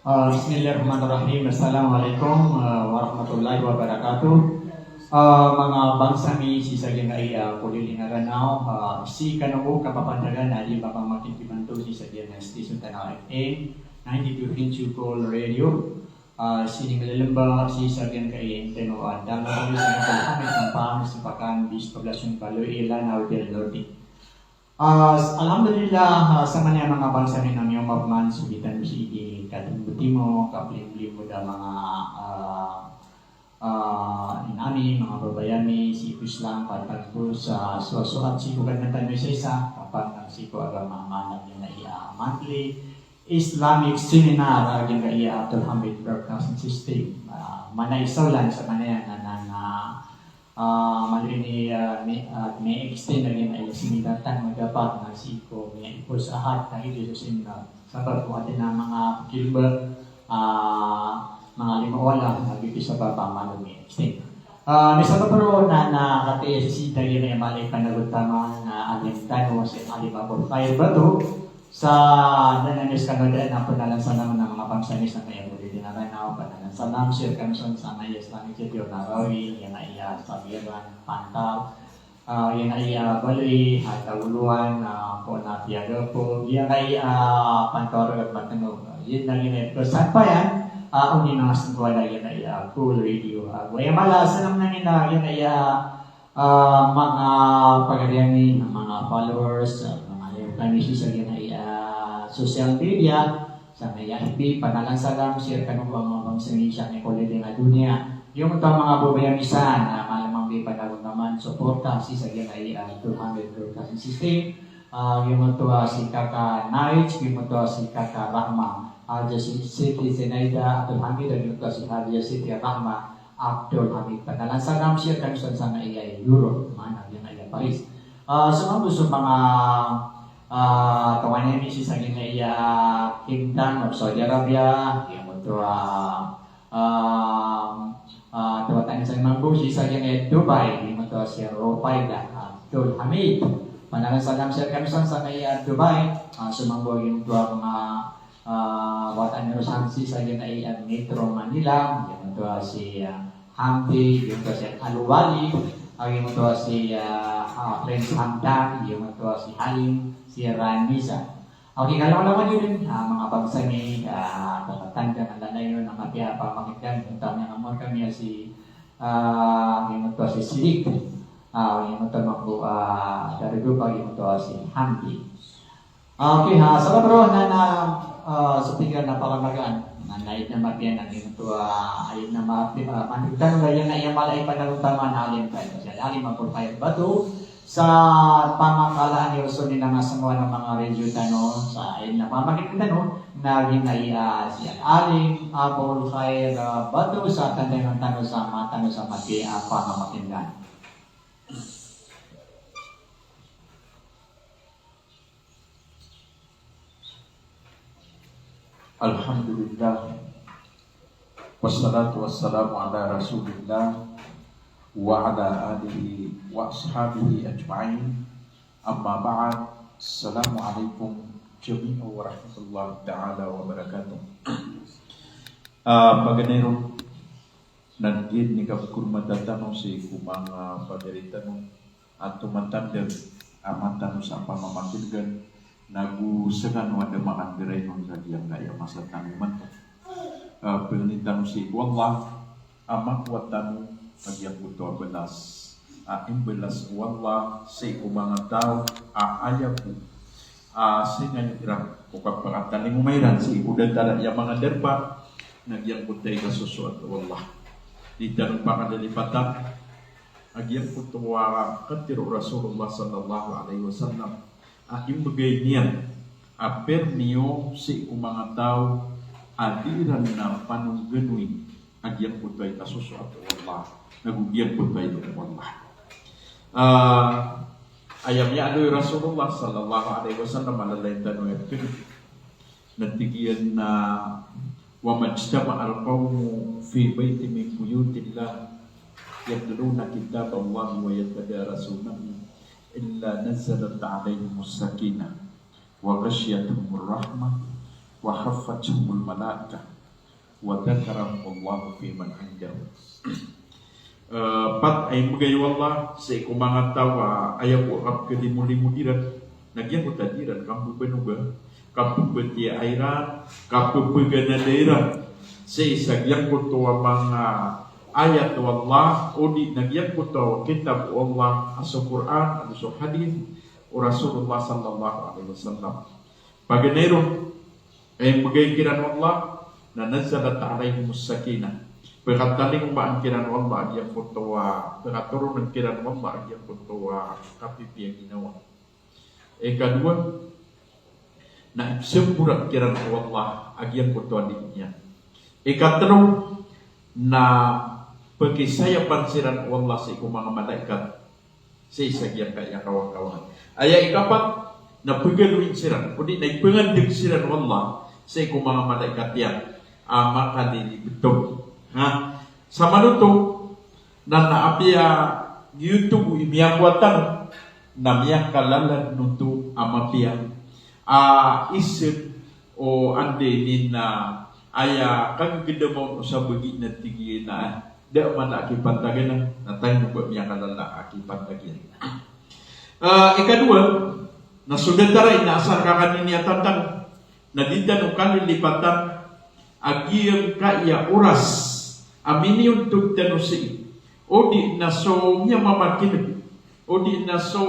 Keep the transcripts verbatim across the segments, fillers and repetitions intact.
Ah, bismillahirrahmanirrahim. Assalamualaikum, ah, warahmatullahi wabarakatuh. Ah, manga bangsa mi sii sa giyangkaya, ah, kolilingaranan, ah, sii kano bo kapapantagan a di ba pamakintibanto sii sa giyangkaya station tano F M, ninety-two Hinchukol Radio. Ah, sii ni Melelemba, sii sa giyangkaya, ah, tano, ah, Dangdang, sii sa Dangdang, sii sa Pakan, bis paglasun baloy, ilan, awdil, lordi. Ah, s-, alhamdulillah, ah, sa manga bangsa mi na miyaoma pman so gitan sii di katembetimo, kaplimlimo da manga, ah, ah, ina mi, manga babay ami, sii ko Islam, pantag ko sa, so, so, at sii ko Kalimantan misaisa, kapantag sii ko agama, maana niyan na iya monthly Islamic seminar, ah, giyangkaya Abdul Hamid Broadcasting System. Ah, mana isa olan sa mana yan na, na, na, Ah, mali ni, ah, mi, ah, mi-extend lagid a aya seminar tano dapat na sii ko mi-, ipos Ahad na giyoto so seminar. Sabap ko aden a manga pekilba, ah, manga lima wala, na giyoto sabap a malo mi-extend. Ah, misabap roo na, na kataya sii lagid a mala i panagontaman a alim tano, si Alim Abul Khair Bato, Sa dn a miyaskano dn a panalan salam a manga bangsa mi sa miyamoli dn a Ranaw, panalan salam, sii rkano san sa manga Islamic City o Narawi, giyangkaya Sabiran, Pantal, ah, giyangkaya Baloy, ah, Tagoloan, ah, ko na Piagapo, giyangkaya, ah, Pantal, Matnog, ah, giya na giyangkaya. Pzampayan, ah, odi na sngkowa na giyangkaya Cool Radio, ah, giyangkaya mala, salam na giyangkaya, ah, manga pagari ami, manga followers, ah, manga liyo kami sii sa giyangkaya social media, sa manga F B, panalan salam, sii rkano bo a manga bangsa mi sa manga kolilingaranan a doniya. Giyoto a manga babay ami san, ah, mala mambo i panagontaman, suporta sii sa giyangkaya, ah, Abdul Hamid Broadcasting System, ah, giyoto a si Kaka Nige, giyoto a si Kaka Rahma, Haja Si-, Siti Zinaida Abdul Hamid, giyoto a si Haja Siti Rahma, Abdul Hamid. Panalan salam, sii rkano san sa manga Europe, maana giyangkaya Paris. Ah, so mambo so manga, ah, tonganay mi sii sa giyangkaya Kingdom of Saudi Arabia, giyoto a, ah, ah, tonganay mi san mambo sii sa giyangkaya Dubai, giyoto a si Rufaida Abdul Hamid. Panalan salam, sii rkano san sa manga Dubai. Ah, so mambo giyoto a manga Ah, wata niyo san sii sa giyangkaya Metro Manila, giyoto a si, ah, Hamdi, giyoto a si Alwali, ah, giyoto a si, ah, ah, Prince Hamdan, giyoto a si Halim, si Raniza. Okay, kalalawan iyo dn, ah, manga bangsa mi, ah, tatanda na lalayon a mapiya a pamakin'gan, giyoto a miyamor kami a si, ah, giyoto a si Sirik, ah, giyoto a mambo, ah, Darudupa, giyoto a si Hamdi. Ah, okay, ha, sabap roo na, na, ah, so pikiran na palamagaan, na, na aya na mapiya na giyoto a, aya na mapiya, ah, manditan na aya na aya mala i panagontaman a alim tayo. Si Alim Abul Khair Bato, sa pamakalaan iyo so di na nga sangwa na manga radio tano, sa aya na pamakin'gan tano, na giyangkaya si Alim Abul Khair, ah, Bato, sa tandangan tano sa mata tano sa mapiya a pamakin'gan. Alhamdulillah. Wassalatu wassalamu ala Rasulillah wa ala alihi wa ashabihi ajma'in. Amma ba'd. Assalamu alaikum jami'an warahmatullahi ta'ala wabarakatuh. Ah, paganay ron, na giya i kapkhormata tano sii ko manga pagari tano a tomatanda a mata tano sa pamamakin'gan, nago sangano a da makandiray on sa giyangkaya masa tano imanto. Ah, pangnin tano sii ko Allah a makowa tano a giyangkoto a balas a imbalas o Allah sii ko manga taw a aya bo a singayo iran ko kapakatalingoma iran sii ko datar a aya manga darpa na giyangkoto a ikasosoat o Allah. Di tano pakalilipatan a giyangkoto a katharo o Rasulullah sallallahu alaihi wasallam a imbgay niyan a permiyo sii ko manga taw a di iran na panongganoy a giyangkoto a ikasosoat o Allah, nago giyangkoto a ino o Allah. Ah, aya miyaaloy o Rasulullah sallallahu alaihi wasallam a lalayon tano a ipkn, na tig iyan a, "Wa majtama'al qawmun fi baytin min buyutillah yatluna kitaballahi wa yatadarasunahu illa nazalat alaihimus sakinah." Wa ghashiyatuhumur rahmah, wa haffathumul malaikah, wa dhakarahumullahu fi man indahu. Eh, pat a imbgay o Allah sii ko manga taw a aya ko a kapkhalimoliyo iran, na giyangkoto a di iran kambabanoga, kapmbatiyaa iran, kapmbaganada iran sii sa giyangkoto a manga ayat o Allah, odi na giyangkoto a kitab o Allah, a so Qur'an, odi so hadith o Rasulullah sallallahu alaihi wasallam. Paganay ron, a imbgay kiran o Allah, na nazalat alaihimus sakinah. Pkhatalingoma kiran o Allah a giyangkoto a, pkhatoronan kiran o Allah a giyangkoto a kapipiya ginawa. Ikadowa, na ipzamboran kiran o Allah a giyangkoto a di niyan. Ikatlo, na pkisayapan siran o Allah sii ko manga malaikat sii sa giyangkaya kawangkawangan. Aya ikapat, na pgaloyin siran, odi na ipngandg siran o Allah sii ko manga malaikat iyan a makalilibtog. Ha? Samanoto, na, na apiya giyoto bo i miyakowa tano, na miyakalala dn oto a mapiya a isn o anda ini na aya kagagdama on o sabagi na tig iyan a da a mala a kipantagana, na tano ba miyakalala a kipantag iyan. Eh, ikadowa, na so datar a ina asar ka kanini a tantang, na di tano kalilipatan a giyangkaya oras a miniyontod tano sii, odi na so miyamamakin'g, odi na so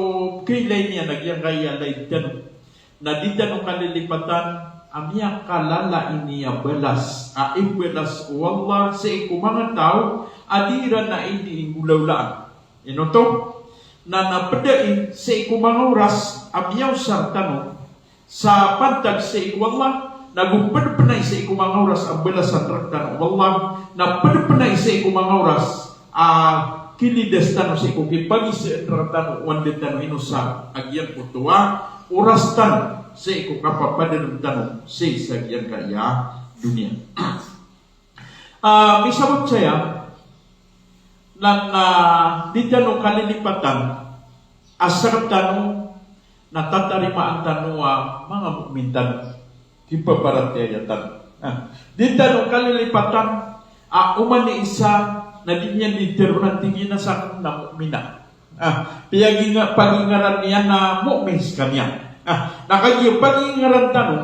kailay niyan a giyangkaya laid tano, na di tano kalilipatan a miyakalala ini a balas a imbalas o Allah sii ko manga taw a di iran a ini inggolawlaan. Ino oto? Na, na pd ai sii ko manga oras a miyaosar tano sa pantag sii ko Allah, nago pd pn ai sii ko manga oras a balasan rktano o Allah, na pd pn ai sii ko manga oras a kilidas tano sii ko kipagizaan rktano o anda tano inosar a giyangkoto a oras tano sii ko kapapadalm tano sii sa giyangkaya doniya. Ah, misabot saya, na, na di tano kalilipatan a sktano na tatarimaan tano a manga mu'min tano, kipaparatiyaya tano. Ah, di tano kalilipatan a oman i isa na di niyan di tharoon a tig iyan a sakn na mu'mina. Ah, piyaginga-, pagingaran iyan a mu'min skaniyan. Ah, na kagiya pagingaran tano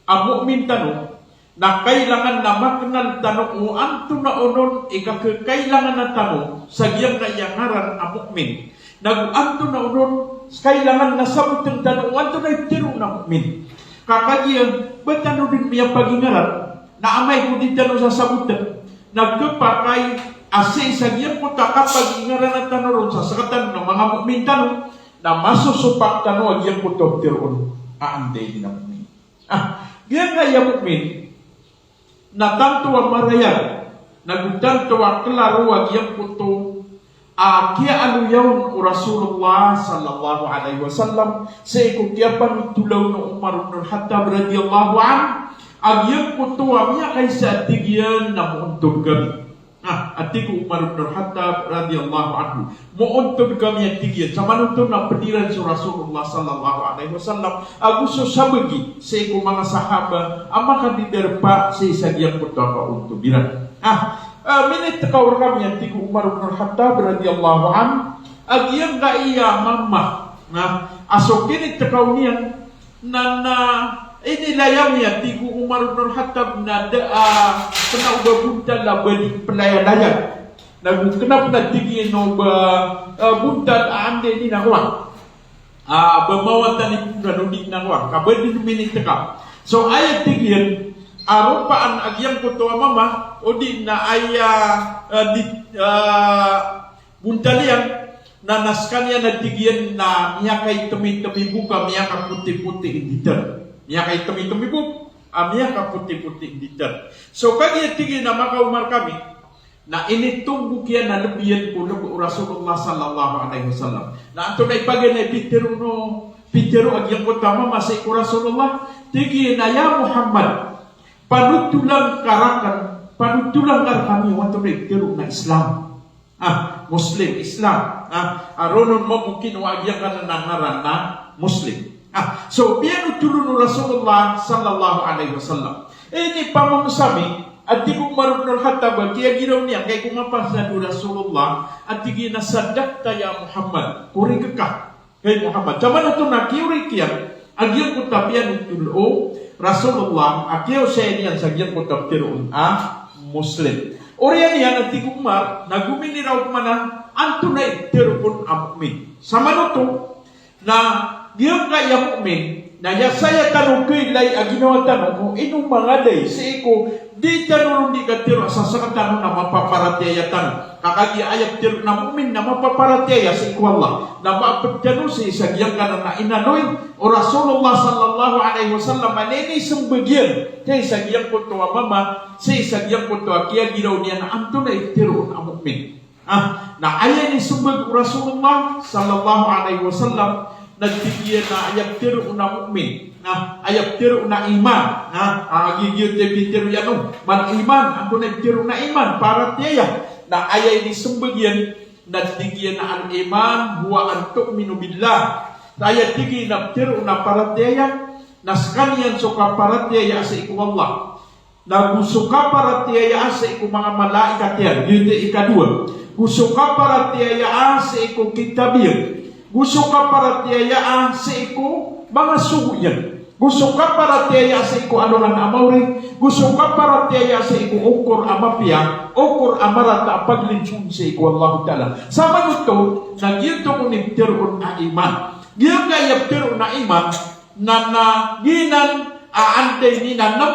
a mu'min tano, na kailangan na maknal tano o antonaa onon i kakhailangana tano sa giyangkaya ngaran a mu'min. Nago antonaa onon, kailangan na sabotn tano o antonaa i ptharoon a mu'min. Ka kagiya ba tano dn miyapagingaran, na amay ko di tano sasabotn, na khapakay a sii sa giyangkoto a kapagingarana tano ron sa sktano na manga mu'min tano, na masosopak tano a giyangkoto a ptharoon a anda ini na mu'min. Ah, giyangkaya mu'min na tanto a marayag, nago tanto a klaro a giyangkoto a kiyaaloya on o Rasulullah sallallahu alaihi wasallam sii ko kiyapanothol on o Umar ibn al-Khattab radiyallahu anhu a giyangkoto a miyakaisa a tig iyan na moontod kami. Ah, a tig o Umar ibn al-Khattab radiyallahu anhu, moontod kami a tig iyan. Samanoto na pd iran so Rasulullah sallallahu alaihi wasallam ago so sabagi sii ko manga sahaba a makadidarpa sii sa giyangkoto a kaontod iran. Ah, ah, minitkaw rkami a tig o Umar ibn al-Khattab radiyallahu anhu a giyangkaya mama. Na, a so kinitkaw niyan na, na inilay ami a tig o Umar ibn al-Khattab na da a kna o ba bontal a ba di playalayag. Nago kna pn a tig iyan o ba, eh, bontal a anda ini na kowan. Ah, ba mawatan i phoon odi na kowan. Ka ba di minitkaw. So aya tig iyan a ropaan a giyangkoto a mama, odi na aya, eh, di, eh, bontal iyan, na, na skaniyan a tig iyan na miyakaitmiitm i bok a miyakapotipoti i didar. Miyakaitmiitm i bok a miyakapotipoti i didar. So kagiya tig iyan a makaoma rkami, na initombok iyan a lb iyan ko lb o Rasulullah sallallahu alaihi wasallam. Na antonaa i paganay a pitharo o, pitharo a giyangkoto a mama sii ko Rasulullah, tig iyan a, "Ya Muhammad, panotholan ka rakn, panotholan ka rkami o antonaa i pitharo na Islam." Ah, Muslim, Islam. Ah, a roo on mambo kinowa a giyangkanan a ngaran na Muslim. Ah, so, piyanothol on o Rasulullah sallallahu alaihi wasallam. Inipamamsa ami A tig o Umar ibn al-Khattab a kiyagiraw niyan, ka iko mapasad o Rasulullah, a tig iyan a, "Saddaqta ya Muhammad." Korek ka, hay Muhammad. Samanoto na kiyorik iyan a giyangkoto a piyanothol o Rasulullah a kiyaosaya niyan sa giyangkoto a ptharoon a Muslim. Oriyan iyan a tig o Umar, na gominiraw ko man a antonaa i ptharoon a mu'min. Samanoto na giyangkaya mu'min, na aya saya tano kailay a ginawa tano, o ino mangaday sii ko di tano ron di katharo a sasakatano na mapaparatiyaya tano. Ka kagiya aya ptharoon a mu'min na mapaparatiyaya sii ko Allah, na maapd tano sii sa giyangkanan a inaloy o Rasulullah sallallahu alaihi wasallam a inismbag iyan sii sa giyangkoto a mama, sii sa giyangkoto a kiyagiraw niyan a antonaa i ptharoon a mu'min. Ah, na aya inismbag o Rasulullah sallallahu alaihi wasallam, na tig iyan a aya ptharoon a mu'min, na aya ptharoon a iman, na, ah, giyoto i pitharo iyan on, mal iman, antonaa i ptharoon a iman, paratiyaya. Na aya inismbag iyan, na tig iyan a al-iman huwa an tu'minu billah. Na aya tig iyan a ptharoon a paratiyaya, na skaniyan so kaparatiyaya sii ko Allah. Na go so kaparatiyaya sii ko manga malaikat iyan, giyoto i ikadowa. Go so kaparatiyaya sii ko kitab iyan. Go so kaparatiyaya sii ko manga sogo iyan. Go so kaparatiyaya sii ko alongan a maori. Go so kaparatiyaya sii ko okor a mapiya, okor a marata a paglinsoon sii ko Allahu Ta'ala. Samanoto na giyoto kon i ptharoon a iman. Giyangkaya ptharoon a iman, na, na giyanan a anday niyan a nem,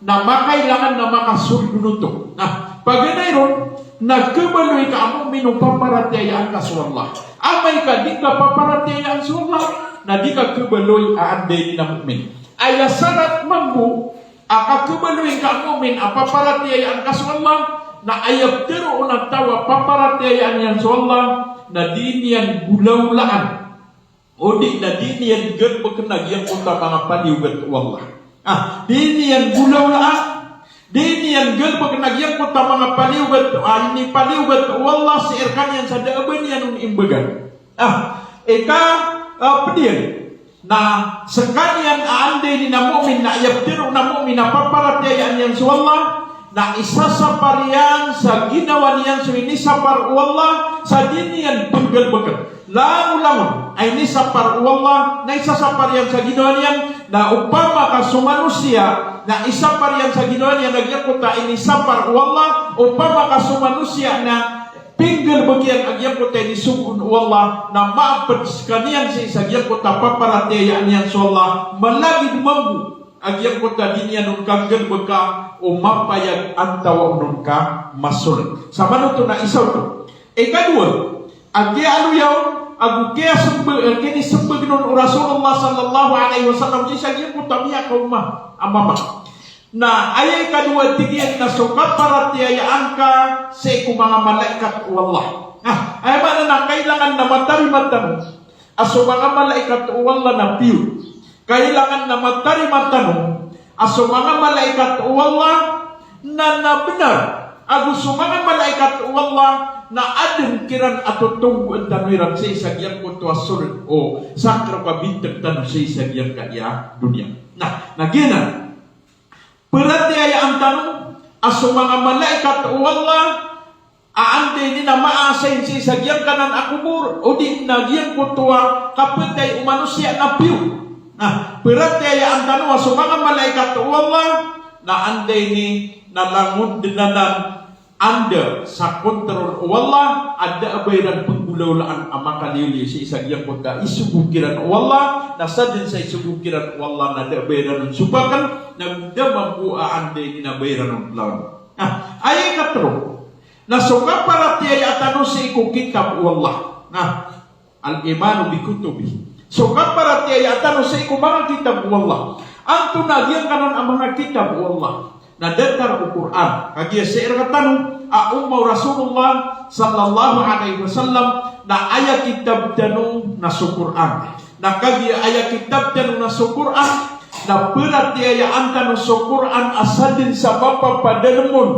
na makailangan na makasold oto. Na paganay ron, na khabaloy ka a mu'min o paparatiyayaan ka so Allah. Amay ka di ka paparatiyayaan so Allah, na di ka khabaloy a anday niyan a mu'min. Aya sarat mambo a kakhabaloy ka a mu'min a paparatiyayaan ka so Allah, na aya ptharoon a taw a paparatiyayaan iyan so Allah, na di niyan golawlaan. O di na di niyan galbkn a giyangkoto a manga paliyogat o Allah. Ah, di niyan golawlaan, di niyan galbkn a giyangkoto a manga paliyogat, ah, inipaliyogat o Allah sii rkaniyan sa da a ba niyan on imbagan. Ah, ika, ah, pd iyan. Na skaniyan a anday niyan a mu'min na aya ptharoon a mu'min a paparatiyayaan iyan so Allah, na isasapar iyan sa ginawa niyan so inisapar o Allah, sa di niyan pnggalbkn. Langolangon a inisapar o Allah, na isasapar iyan sa ginawa niyan, na opama ka so manosiya, na isapar iyan sa ginawa niyan a giyangkoto a inisapar o Allah, opama ka so manosiya na pinggalbk iyan a giyangkoto a inisogo on o Allah, na maapd skaniyan sii sa giyangkoto a paparatiyayaan iyan so Allah, malagid mambo a giyangkoto a di niyan on kanggalbka o mapayag antawaa on ka masold. Samanoto na isa oto. Ikadowa, a kiyaaloya on, ago kiyasmbag, a kinismbag on o Rasulullah sallallahu alaihi wasallam sii sa giyangkoto a miyakaoma a mama. Na aya ikadowa tig iyan na so kaparatiyayaan ka sii ko manga malaikat o Allah. Na aya maana na kailangan na matarima tano a so manga malaikat o Allah na piyo. Kailangan na matarima tano a so manga malaikat o Allah na, na bnar. Ago so manga malaikat o Allah na adn kiran a totogoan tano iran sii sa giyangkoto a sold o sakr a kabintang tano sii sa giyangkaya doniya. Na, na giyanan. Paratiyayaan tano a so manga malaikat o Allah a anday niyan a maasay sii sa giyangkanan a kobor, odi na giyangkoto a kapatay o manosiya na piyo. Na, paratiyayaan tano a so manga malaikat o Allah na anday niyan a langon dn anan anda sa kontrol o Allah, a da a ba iran pnggolawlaan a makaliyoliyo sii sa giyangkoto a isogo kiran o Allah, na sadn sa isogo kiran o Allah na da a ba iran on sopakn, na go da mambo a anday niyan a ba iran on lawan. Na, aya ikatlo, na so kaparatiyaya tano sii ko kitab o Allah. Na, al-imanu bi kutubihi. So kaparatiyaya tano sii ko manga kitab o Allah. Antonaa giyangkanan a manga kitab o Allah? Na datar o Qur'an. Kagiya sii rktano a umma o Rasulullah sallallahu alaihi wasallam, na aya kitab tano na so Qur'an. Na kagiya aya kitab tano na so Qur'an, na paratiyayaan tano so Qur'an a sadn sa mapapadalm on,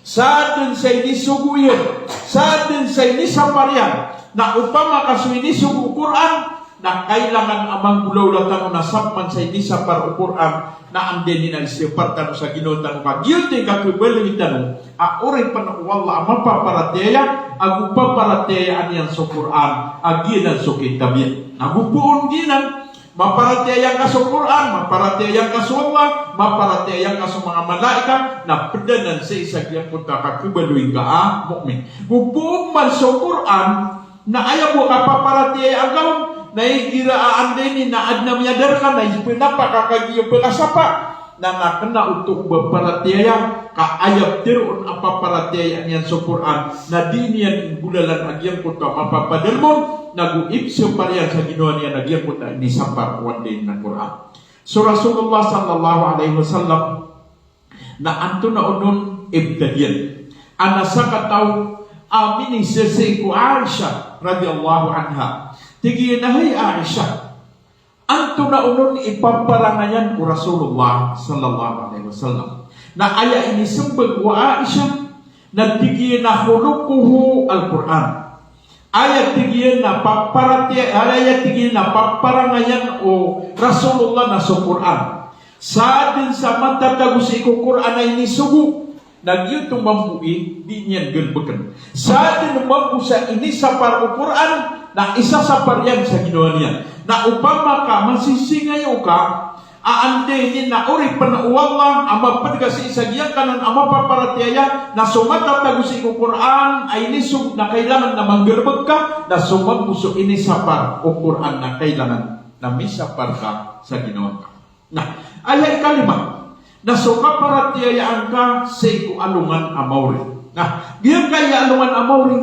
sadn sa inisogo iyan, sadn sa inisapar iyan. Na opama ka so inisogo o Qur'an Na kailangan a manggolawla tano na sap man sa inisapar o Qur'an, na anda i niyan isapar tano sa ginawa tano ka giyoto i kakhabaloy tano a oripn o Allah a mapaparatiyaya, ago paparatiyayaan iyan so Qur'an, a giyanan so kitab iyan. Ago poon giyanan, maparatiyaya ngka so Qur'an, maparatiyaya ngka so Allah, maparatiyaya ngka so manga malaikat, na pd anan sii sa giyangkoto a kakhabaloy ngka a mu'min. Go poon man so Qur'an, na aya bo a kapaparatiyayaan ka on, na igira a anda i niyan na adn a miyada rka, na ipnapa ka kagiya pkasapa. Na, na kna oto o ba paratiyaya, ka aya pd ron a paparatiyayaan iyan so Qur'an, na di niyan inggolalan a giyangkoto a mapapadalm on, na go ipsapar iyan sa ginawa niyan a giyangkoto a inisapar o anda i niyan a Qur'an. So Rasulullah sallallahu alaihi wasallam, na antonaa onon i btad iyan a na sakataw a minisesei ko Aisha radhiyallahu anha. Tig iyan a, hay Aisha, antonaa onon i paparangayan o Rasulullah sallallahu alaihi wasallam? Na aya inismbag o Aisha, na tig iyan a khuluquhu al-Qur'an. Aya tig iyan a paparati-, aya tig iyan a paparangayan o Rasulullah na so Qur'an. Sa dn sa matatago sii ko Qur'an a inisogo, na giyoto mambo i di niyan galbkn. Sa dn mambo sa inisapar o Qur'an, na isasapar iyan sa ginawa niyan. Na opama ka masisingayaw ka, a anda i niyan na oripn o Allah a mapd ka sii sa giyangkanan a mapaparatiyaya, na so matatago sii ko Qur'an a inisogo na kailangan na manggalbk ka, na so mambo so inisapar o Qur'an na kailangan na misapar ka sa ginawa ngka. Na aya ikalima, na so kaparatiyayaan ka sii ko alongan a maori. Na giyangkaya alongan a maori,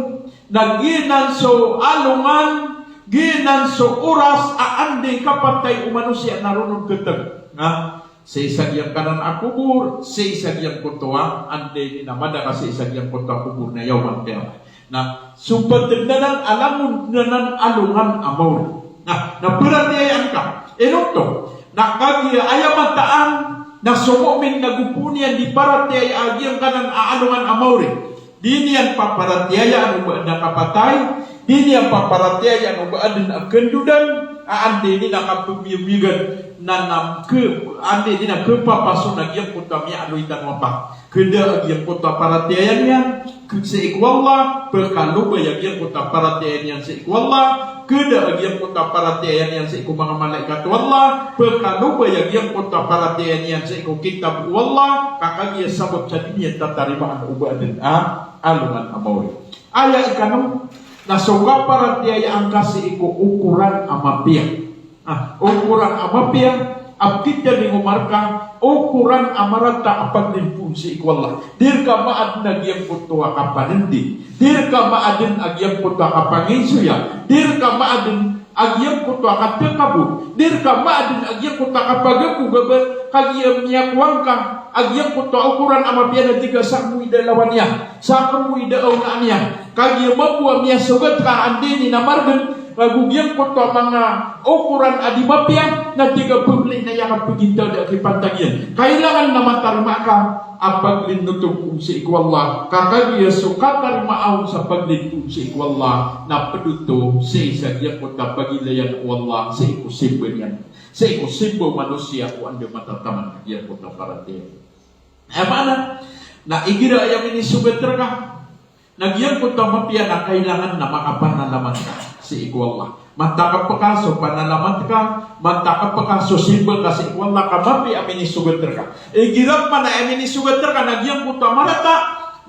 na giyanan so alongan, giyanan so oras a anda i kapatay o manosiya na roo on khatag. Na sii sa giyangkanan a kobor, sii sa giyangkoto a anda i niyan na mada ka sii sa giyangkoto a kobor na yawmal qiyamah. Na so pd anan a langon anan alongan a maori. Na, na paratiyayaan ka. Ino oto? Na kagiya aya mataan na so mu'min na go poon iyan di paratiyaya a giyangkanan a alongan a maori. Di niyan paparatiyayaan o ba adn a kapatay, di niyan paparatiyayaan o ba adn a kandodan, a anda i niyan na kapmiyamiyagn, na, na kh-, anda i niyan na khapapason a giyangkoto a miyaaloy tano a pa. Khada a giyangkoto a paratiyaya niyan sii ko Allah, pkhalobay a giyangkoto a paratiyaya niyan sii ko Allah, khada a giyangkoto a paratiyaya niyan sii ko manga malaikat o Allah, pkhalobay a giyangkoto a paratiyaya niyan sii ko kitab o Allah, ka kagiya sabap sa di niyan tatarimaan o ba adn a alongan a maori. Aya ikano, na so kaparatiyayaan ka sii ko okoran a mapiya. Ah, okoran a mapiya, a pkhitalingoma rka, okoran a marata a paglindon sii ko Allah. Di rka maadn a giyangkoto a kapanindi. Di rka maadn a giyangkoto a kapanginsoya. Di rka maadn a giyangkoto a katakabor. Di rka maadn a giyangkoto a kapagabogabar, kagiya miyakowa ngka a giyangkoto a okoran a mapiya na tig ka sa kmowida lawan iyan, sa kmowida awnaan iyan. Kagiya mambo a miyasogat ka a anda i niyan na margn, ago giyangkoto a manga okoran a di mapiya, na tig ka pmlay na aya ka pgintaw da a kipantag iyan. Kailangan na matarima ka a paglindon on sii ko Allah. Ka kagiya so katarimaa on sa paglindon sii ko Allah, na pd oto sii sa giyangkoto a pagilayan o Allah sii ko simba niyan. Sii ko simba o manosiya o anda matataman a giyangkoto a paratiyaya. Aya maana, na igira aya minisogat rka na giyangkoto a mapiya na kailangan na makapanalamat ka sii ko Allah. Matakp ka so panalamat ka, matakp ka so simba ka sii ko Allah ka mapiya a minisogat rka. Igira pman a aya minisogat rka na giyangkoto a marata,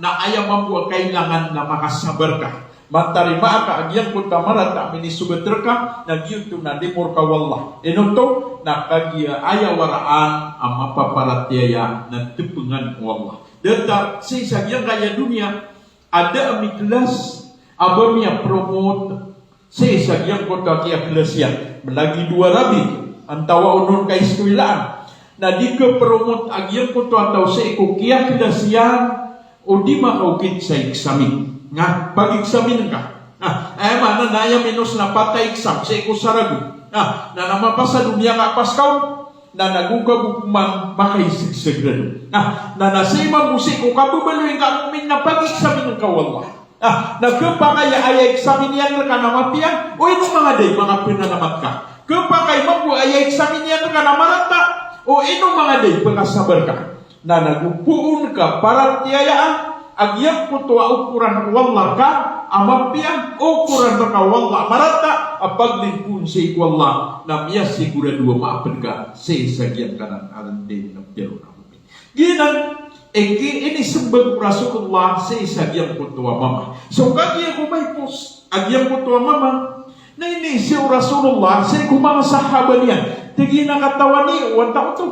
na aya mambo a kailangan na makasabar ka. Matarimaa ka a giyangkoto a marata a minisogat rka, na giyoto na limo rka o Allah. Ino oto? Na kagiya aya waraan a mapaparatiyaya na tpngan o Allah. Datar sii sa giyangkaya doniya, a da a miklas a ba miya-promote sii sa giyangkoto a kiyaklas iyan. Mlagid o Arabic, antawaa on ka iskolaan. Na di khapromote a giyangkoto a taw sii ko kiyaklas iyan o di makaokit sa exam. Na pag-exam ka. Na aya maana na aya minos na patay exam sii ko saragon. Na, na mapasa doniya ka pass ka on, na nago ka bo pman makaisegseg ron. Na, na sii mambo sii ko kababaloy ngka a mu'min na pag-exam ka o Allah. Ah, na khapakay a aya examine iyan rka na mapiya, o ino manga da i manga pnalamat ka. Khapakay mambo a aya examine iyan rka na marata, o ino manga da i pkasabar ka. Na nago poon ka paratiyayaan a giyangkoto a okoran o Allah rka a mapiya, okoran rka o Allah a marata, a paglingkoon sii ko Allah, na miyasigorado a maapd ka sii sa giyangkanan a lndin na piyaro na mu'min. Giyanan i ki-, inismbag o Rasulullah sii sa giyangkoto a mama. So kagiya ko maipos a giyangkoto a mama, na iniiza o Rasulullah sii ko manga sahaba niyan. Tig iyan a katawan iyo o wata oto.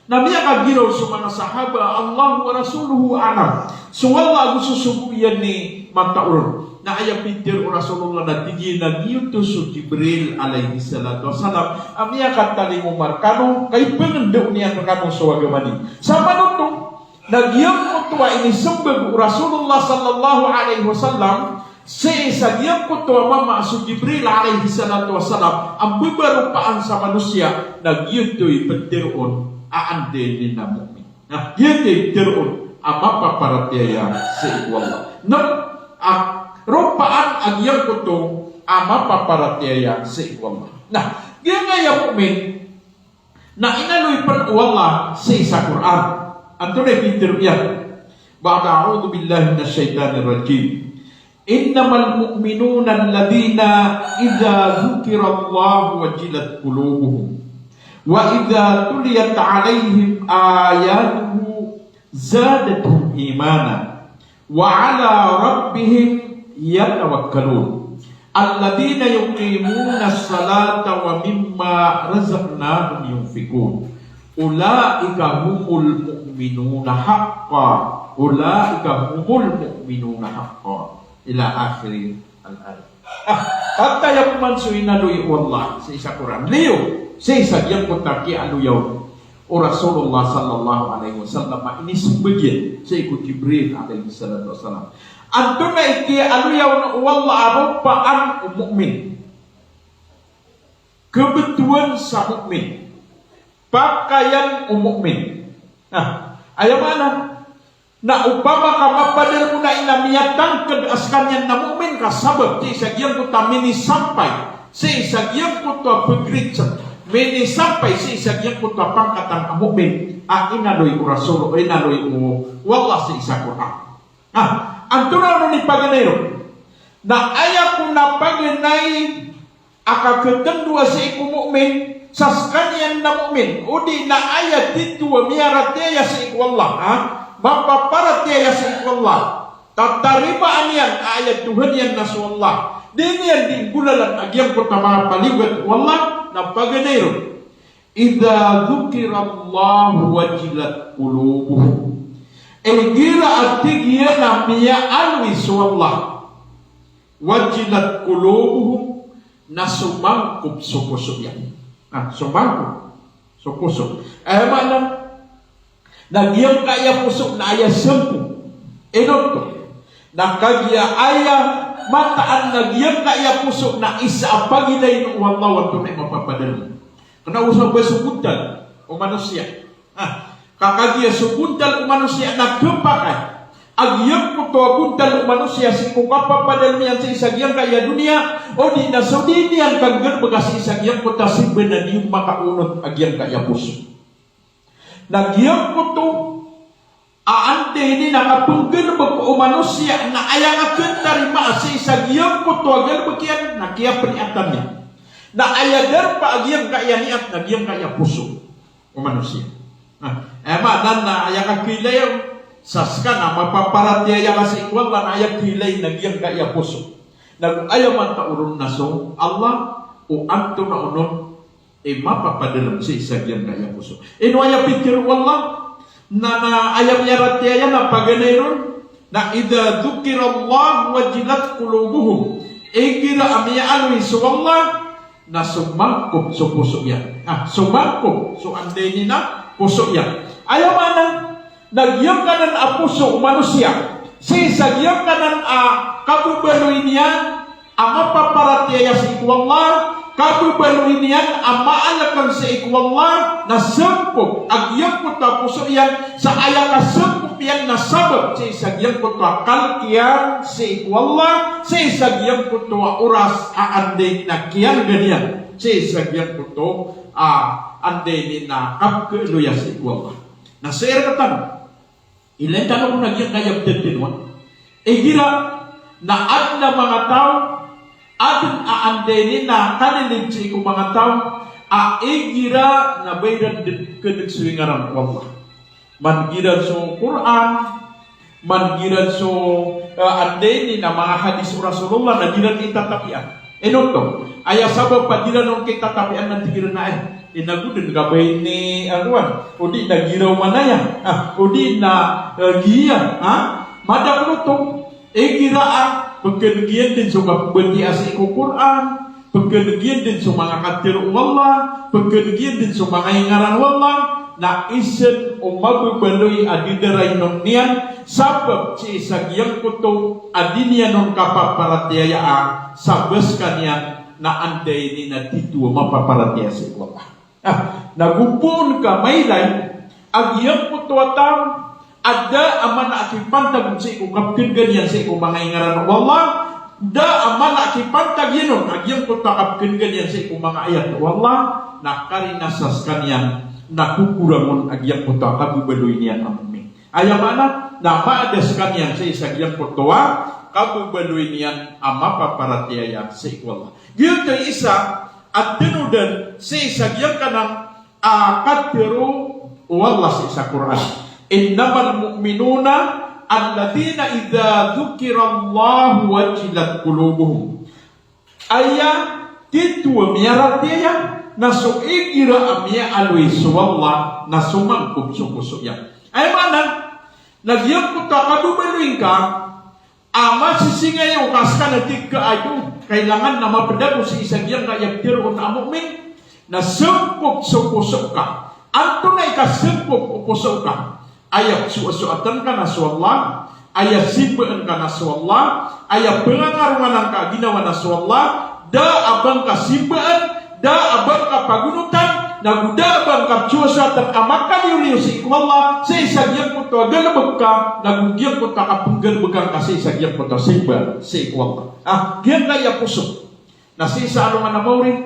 Na miyakagiraw so manga sahaba, Allahu wa rasuluhu a'lam. So Allah ago so sogo iyan i matao ron. Na aya pitharo o Rasulullah na tig iyan a giyoto so Jibril alayhis salatu wassalam a miyakatalingoma rkano, ka ipngndaon iyan rkano so agama niyo. Samanoto, na giyangkoto a inismbag o Rasulullah sallallahu alayhi wasallam sii sa giyangkoto a mama a so Jibril alayhis salatu wassalam a mbabaropaan sa manosiya, na giyoto i pitharo on a anday niyan a mu'min. Na giyoto i pitharo on a mapaparatiyaya sii ko Allah. Na a ropaan a giyangkoto a mapaparatiyaya sii ko Allah. Na giyangkaya mu'min, na inaloy pn o Allah sii sa Qur'an. Antonaa i pitharo iyan? Ba'da a'udhu billahi minash shaytanir rajim. Innamal mu'minuna alladhina idha dhukirallahu wajilat qulubuhum. Wa idha tuliyat alayhim ayatuhu zadatuhum imana. Wa ala rabbihim yatawakkalun. Alladhina yuqimunas salata wa mimma razaqnahum yunfiqun. Ulaika humul mu'minuna haqqan. Ulaika humul mu'minuna haqqan. Ila akhiril ayat. Ah, pantaya pman so inaloy o Allah sii sa Qur'an. Liyo sii sa giyangkoto a kiyaaloya on o Rasulullah sallallahu alayhi wasallam a inismbag iyan sii ko Jibril alayhis salatu wassalam. Antonaa i kiyaaloya on o Allah a ropaan o mu'min? Khabtowan sa mu'min. Pakayan o mu'min. Na aya maana na opama ka mapadalm on na ino miyatangkd a skaniyan na mu'min ka sabap sii sa giyangkoto a minisampay sii sa giyangkoto a pagriksn, minisampay sii sa giyangkoto a pangkatan a mu'min a inaloy o Rasul, inaloy o Allah sii sa Qur'an. Na antonaa onon i paganay ron? Na aya kon a paganay a kakhatndoa sii ko mu'min sa skaniyan na mu'min, odi na aya titho a miyaratiyaya sii ko Allah, ha? Mapaparatiyaya sii ko Allah. Tatarimaan iyan a aya Tuhan iyan na so Allah. Di niyan di nggolalan a giyangkoto a manga paliyogat o Allah, na paganay ron. Idha dhukirallahu wajilat qulubuhum. Igira a tig iyan a miyaaloy so Allah. Wajilat qulubuhum, na somangkop so poso iyan. Ah, somangkop so poso. Aya maana, na giyangkaya poso na aya sampo. Ino oto? Na kagiya aya mataan na giyangkaya poso na isa a pagilayn o Allah, antonaa i mapapadalm on. Kna o sa ba so bontal o manosiya. Ah, ka kagiya so bontal o manosiya na khapakay a giyangkoto a bontal o manosiya sii ko kapapadalm iyan sii sa giyangkaya doniya, odi na so di niyan kanggalbka sii sa giyangkoto a simba na di makaonot a giyangkaya poso. Na giyangkoto a anday niyan a kapnggalbk o manosiya na aya nga khatarimaa sii sa giyangkoto a galbk iyan na kiyapniyatan iyan. Na aya darpa a giyangkaya niyat na giyangkaya poso o manosiya. Na aya maana na aya kakhailay on sa ska na mapaparatiyaya ka sii ko Allah na aya khailay na giyangkaya poso. Na go aya matao ron na so Allah, o antonaa onon i mapapadalm sii sa giyangkaya poso. Ino aya pitharo o Allah na, na aya miyaratiyaya na paganay ron, na idha dhukirallahu wajilat qulubuhum. Igira a miyaaloy so Allah, na somangkop so poso iyan. Ah, somangkop so anday niyan a poso iyan. Aya maana na giyangkanan a poso o manosiya sii sa giyangkanan a kababaloy niyan a mapaparatiyaya sii ko Allah, kababaloy niyan a maalkan sii ko Allah na sangkop a giyangkoto a poso iyan, sa aya kasangkop iyan na sabap sii sa giyangkoto a kalk iyan sii ko Allah, sii sa giyangkoto a oras a anda i na kiyalgan iyan sii sa giyangkoto a anda i na kapkhaaloya sii ko Allah. Na sii rktano, ilay tano ko na giyangkaya btad tano a igira na adn a manga taw a dn a anda i na kalilid sii ko manga taw a igira na ba iran dn khadag so ingaran o Allah. Man giran so Qur'an, man giran so, eh, anda i na manga hadis o Rasulullah na di ran itatapian. Ino oto? Aya sabap a di ran on kitatapian na tig iran a, eh, inago dn ka ba ini, ano, o di na giraw man aya, ah, o di na, eh, giya, ha? Madakl oto. Igira a pkhan'g iyan dn so kapmbatiya sii ko Qur'an, pkhan'g iyan dn so manga katharo o Allah, pkhan'g iyan dn so manga ingaran o Allah, na isa dn o mababaloy a didarain on niyan, sabap sii sa giyangkoto a di niyan on kapaparatiyayaa, sa ba skaniyan na anda i na tito a mapaparatiyaya sii ko Allah. Ah, na go poon ka mailay a giyangkoto a taw a da a mana a kipantag sii ko kapkhan'gan iyan sii ko manga ingaran o Allah, da a mana a kipantag iyan on a giyangkoto a kapkhan'gan iyan sii ko manga ayat o Allah, na karina sa skaniyan na kokorang on a giyangkoto a kababaloy niyan a mu'min. Aya maana na maada skaniyan sii sa giyangkoto a kababaloy niyan a mapaparatiyaya sii ko Allah. Giyoto i isa a tanodan sii sa giyangkanan a katharo o Allah sii sa Qur'an. "Innamal mu'minuna alladhina idha dhukirallahu wajilat qulubuhum." Aya tito a miyaratiyaya na so igira a miyaaloy so Allah na somangkop so poso iyan. Aya maana na giyangkoto a kababaloy ngka a masisingaya o ka ska na tig ka a, kailangan na mapd ako sii sa giyangkaya ptharoon a mu'min, na sangkop so poso ka. Antonaa i kasangkop o poso ka? Aya psoasoatan ka na so Allah, aya simbaan ka na so Allah, aya pangangaronganan ka a ginawa na so Allah, da a ba ngka simbaan, da a ba ngka pagonotan, nago da a ba ngka psoasoatan a makaliyoliyo sii ko Allah, sii sa giyangkoto a galbk ka, nago giyangkoto a kapnggalbkan ka sii sa giyangkoto a simba sii ko Allah. Ah, giyangkaya poso. Na sii sa alongan a maori,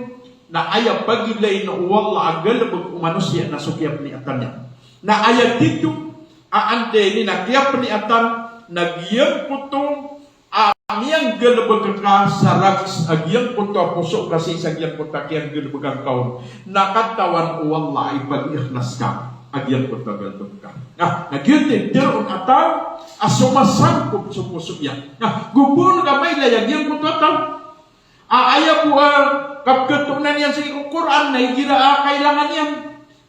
na aya pagilain o Allah a galbk o manosiya na so kiyapniyatan iyan. Na aya tito a anda i na kiyapniyatan, na giyangkoto a miyanggalbk ka sa rakhs a giyangkoto a poso ka sii sa giyangkoto a kiyanggalbkan ka on, na katawan o Allah a ipag-ikhlas ka a giyangkoto a galbk ka. Na, na giyoto i tharoon a taw a somasangkop so poso iyan. Na go poon ka mailay a giyangkoto a taw a aya bo a kapkhatoonan iyan sii ko Qur'an na igira a kailangan iyan,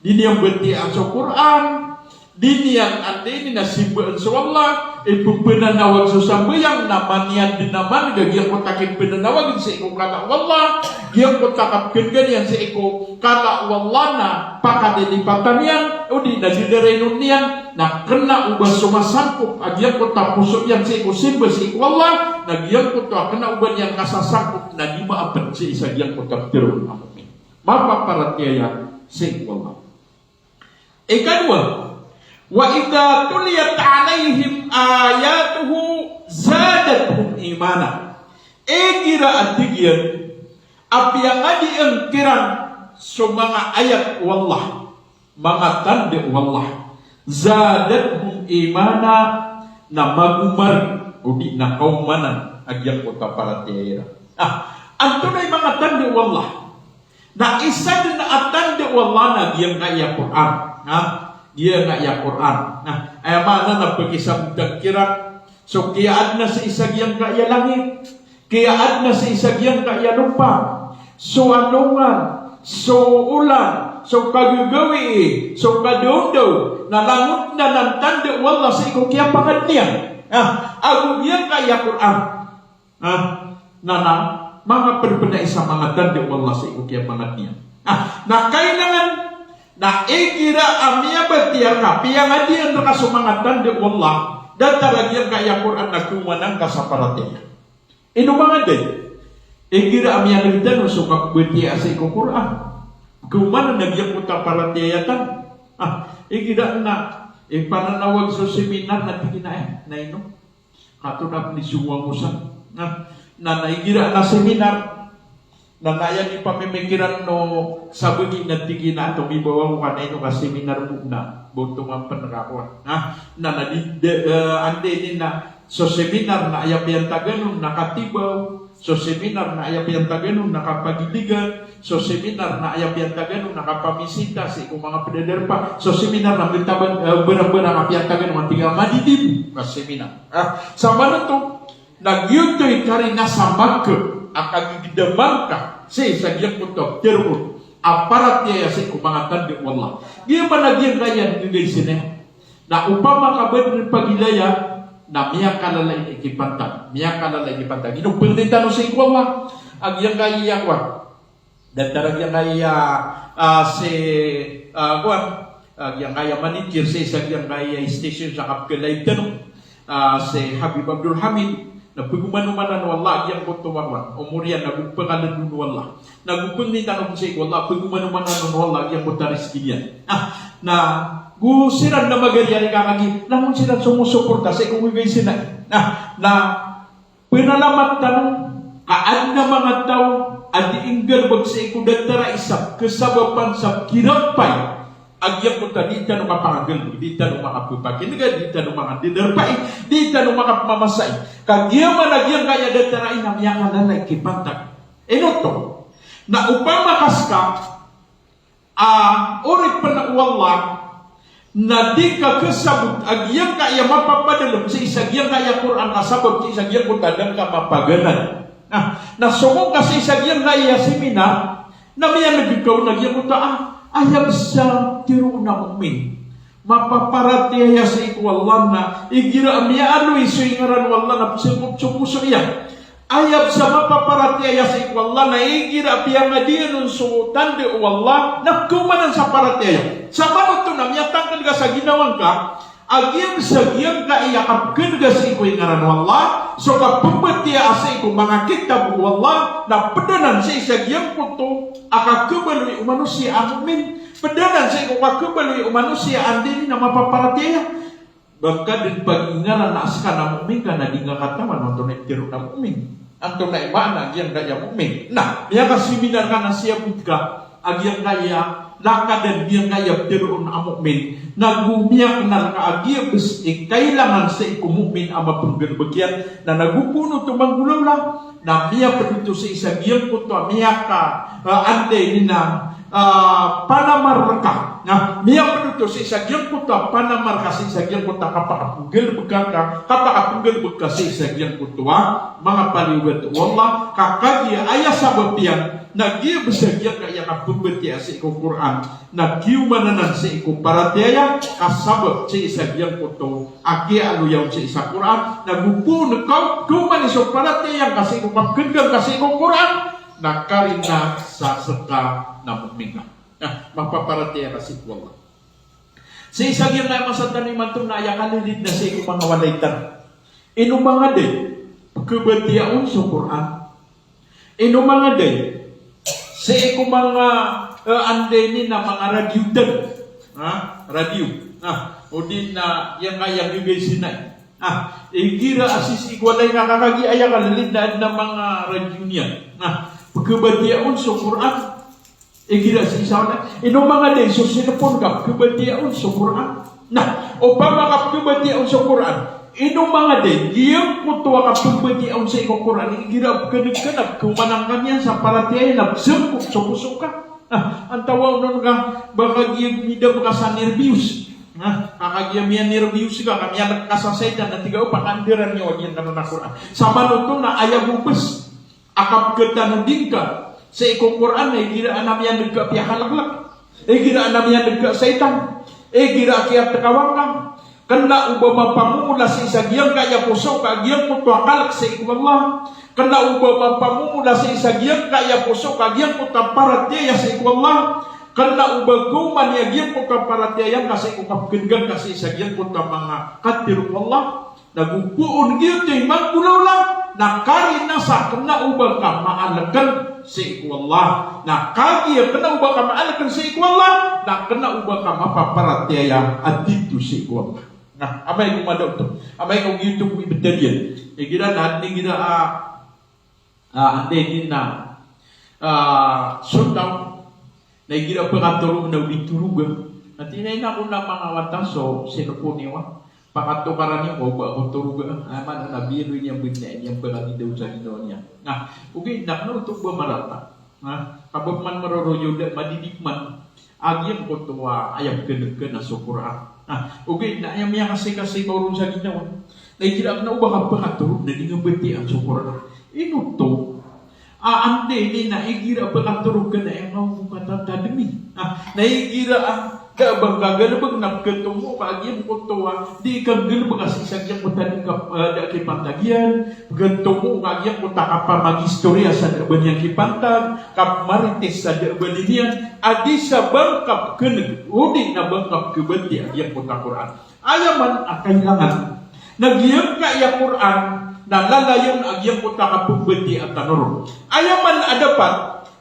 di niyan batiyaan so Qur'an, di niyan anda i na simbaan so Allah, ippananawag so sambayang na man iyan dn a man giyangkoto a kippananawag sii ko kala o Allah, giyangkoto a kapkhan'gan iyan sii ko kala o Allah na pakalilipatan iyan, odi na didarain on niyan, na kna o ba somasangkop a giyangkoto a poso iyan sii ko simba sii ko Allah, na giyangkoto a kna o ba niyan kasasangkop na di maapd sii sa giyangkoto a ptharoon a mu'min. Mapaparatiyaya sii ko Allah. Ikadowa, "Wa idha tuliyat alaihim ayatuhu zadathum imana." Igira a tig iyan a piyangadian kiran so manga ayat o Allah, manga tanda o Allah, zadathum imana, na magomar odi na kaomanan a giyangkoto a paratiyaya iran. Ah, antonaa i manga tanda o Allah? Na isa dn a tanda o Allah na giyangkaya Qur'an. Ha? Giyangkaya Qur'an. Na aya maana na pkisabotn kiran so kiyaadna sii sa giyangkaya langit, kiyaadna sii sa giyangkaya lopa, so alongan, so olan, so kagagawii, so kadaondaw, na langon anan tanda o Allah sii ko kiyapangadn iyan. Ah, ago giyangkaya Qur'an. Ah, na, na manga pd pn a isa a manga tanda o Allah sii ko kiyapangadn iyan. Ah, na kailangan na igira a miyabatiya ka, piyangadian rka so manga tanda o Allah, datar a giyangkaya Qur'an na kaomanan ka sa paratiyaya. Ino manga tanda? Igira a miyaneg tano so kapbatiya sii ko Qur'an, khaoman na giyangkoto a paratiyaya tano. Ah, igira na ipananawag so seminar na tig iyan a, eh, na ino, kato na pn i sowa mo san. Na, na, na igira na seminar, na, na aya di pamimikiran o sabagi na tig iyan a tomibaw ako ka na ino ka seminar bo na ba oto man pn ka kowan. Na, na, na di, di, eh, anda ini na so seminar na aya piyantagan on na katibaw, so seminar na aya piyantagan on na kapagiligan, so seminar na aya piyantagan on na kapamisita sii ko manga pdadarpa, so seminar na mitaban, eh, barang-barang a piyantagan on a tig a madidi bo ka seminar. Ah, sa manoto, na giyoto i karina sa maka a kagigdaman ka sii sa giyangkoto a ptharoon a paratiyaya sii ko manga tanda o Allah. Giya man a giyangkaya a gagay sii na, na opama ka ba dn pagilaya, na miyakalala i kipantag. Miyakalala i kipantag. Ino pangni tano sii ko Allah a giyangkaya kowan. Datar a giyangkaya, ah, si, ah, kowan, ah, giyangkaya manager sii sa giyangkaya station sa kapkhalay tano, ah, si Habib Abdul Hamid, na pagomanomanan o Allah a giyangkoto a kowan, omor iyan, na go pangaladon o Allah. Na go pangni tano sii ko Allah, pagomanomanan o Allah a giyangkoto a rizki niyan. Ah, na go siran na magari a rika kagi, langon siran somosoporta sii ko gagay sii na. Ah, na Pnalamat tano ka adn a manga taw a dii nggalbk sii ko datar a isa, kasabapan sa kirampay a giyangkoto a dii tano kapanggalbk, dii tano makapphakinaga, dii tano makadarpai, dii tano makapmamasai. Ka giya man a giyangkaya datar a ina miyakalala i kipantag. Ino oto? Na opama ka ska a oripn o Allah na di ka khasabot a giyangkaya mapapadalm sii sa giyangkaya Qur'an ka sabap sii sa giyangkoto a da ngka mapaganad. Na, na song ka sii sa giyangkaya seminar, na miyaneg ka on a giyangkoto a, aya bs a tharoon a mu'min, mapaparatiyaya sii ko Allah na igira a miyaaloy so ingaran o Allah na pzangkop so poso iyan. Aya bs a mapaparatiyaya sii ko Allah na igira a piyangadiyan on so tanda o Allah na pkhaomanan sa paratiyaya. Sa manoto na miyatangkd ka sa ginawa ngka a giya bs a giyangkaya kapkhaneg sii ko ingaran o Allah, so kapmbatiyaa sii ko manga kitab o Allah, na pd anan sii sa giyangkoto a kakhabaloy o manosiya a mu'min, pd anan sii ko kakhabaloy o manosiya a anda ini na mapaparatiyaya. Ba ngka dn pagingaran a ska na mu'min ka na di ngka katawan o antonaa i ptharoon a mu'min, antonaa i maana a giyangkaya mu'min. Na miyakaseminar ka na siyabot ka a giyangkaya lakadan, giyangkaya ptharoon a mu'min, na go miyaknal ka a giya bs i kailangan sii ko mu'min a mapnggalbk iyan. Na nago poon oto manggolawla, na miyapd oto sii sa giyangkoto a miyaka, ah, anda ini na, ah, panamar ka. Na miyapd oto sii sa giyangkoto a panamar ka, sii sa giyangkoto a kapakapnggalbk ka, kapakapnggalbk ka sii sa giyangkoto a manga paliyogat o Allah, ka kagiya aya sabap iyan na giya bs a giyangkaya kapmbatiyaa sii ko Qur'an na kiyoman anan sii ko paratiyaya ka sabap sii sa giyangkoto a kiyaaloya on sii sa Qur'an. Na go poon ka, kaoman i so paratiyaya ngka sii ko kapkhaneg ka sii ko Qur'an, na karina sa ska na mu'min ka. Na mapaparatiyaya ka sii ko Allah. Sii sa giyangkaya masa tano imanto na aya kalilid na sii ko manga walay tano. Ino manga day pkhabatiyaa on so Qur'an? Ino manga day sii ko manga, eh, anda ini na manga radio tano? Ha? Radio. Ah, odi na giyangkaya gagay sii na. Ah, igira a sii ko walay ngka ka kagiya aya kalilid na adn a manga radio niyan. Ah, pkhabatiyaa on so Qur'an. Igira sii sa walay, ino manga day so cellphone ka pkhabatiyaa on so Qur'an? Na opama ka pkhabatiyaa on so Qur'an, ino manga day giyangkoto a kapmbatiyaa on sii ko Qur'an, igira pkhaneg ka na pkhaomanan ka niyan sa paratiyaya na pzangkop so poso ka. Na antawaa on ka ba kagiya midam ka sa nerbiyos? Na ka kagiya miyanerbiyos ka, ka miyalk ka sa shaytan na tig a, o, pakandaran iyo a giyangkanan a Qur'an. Sa manoto na aya bo bs a kapkhatanodi ngka sii ko Qur'an na igira a miyaneg ka piyakalaklak, igira a miyaneg ka shaytan, igira a kiyatkawan ka. Kna o ba mapamomola sii sa giyangkaya poso ka a giyangkoto a kalk sii ko Allah. Kna o ba mapamomola sii sa giyangkaya poso ka a giyangkoto a paratiyaya sii ko Allah. Kna o ba kaoman i giyangkoto a paratiyaya ngka sii ko kapkhaneg ka sii sa giyangkoto a manga katharo o Allah. Na go poon giyoto i manggolawla, na karina sa kena o ba ka maaleken sii ko Allah. Na kagiya kena o ba ka maaleken sii ko Allah, na kena o ba ka mapaparatiyaya a dito sii ko Allah. Na amay ko madaw to, amay ko giyoto ko ibetad iyan. Igira na, igira, ah, ah, anda ini na, ah, so taw, na igira pekatoro na o di toroga. Na tinay na ko na manga wata so cellphone iyo, ah. Pakatokaran iyo ko ba ko toroga. Ah, mana na biro ini a benda ini a pekatidaw sa ginawa niyan. Na, ogaid na kena oto ba marata. Na, kabab man maroroyo da, madidik man a giyangkoto a aya pekenegen a so Qur'an. Na, ogaid na aya miyakasikasikaw ron sa ginawa. Na igira kena o ba ka pekatoro na di nga batiya so Qur'an. Ino oto? A, anda ini na igira pekatoro kena aya nga o katatademi. A, na igira, a, da a ba ngka galebek na pekatomo ka a giyangkoto a di ka galebek a sii sa giyangkoto a di ngka, a, da kipantag iyan. Pekatomo ka a giyangkoto a kapamagistoriya sa da a ba niyan kipantag, kapamarites sa da a ba niyan, a di sa ba ngka pekeneg, o di na ba ngka pekabatiya a giyangkoto a Qur'an. Aya man a kailangan na giyangkaya Qur'an na lalayon a giyangkoto a kapembatiya tano ron. Aya man a dapat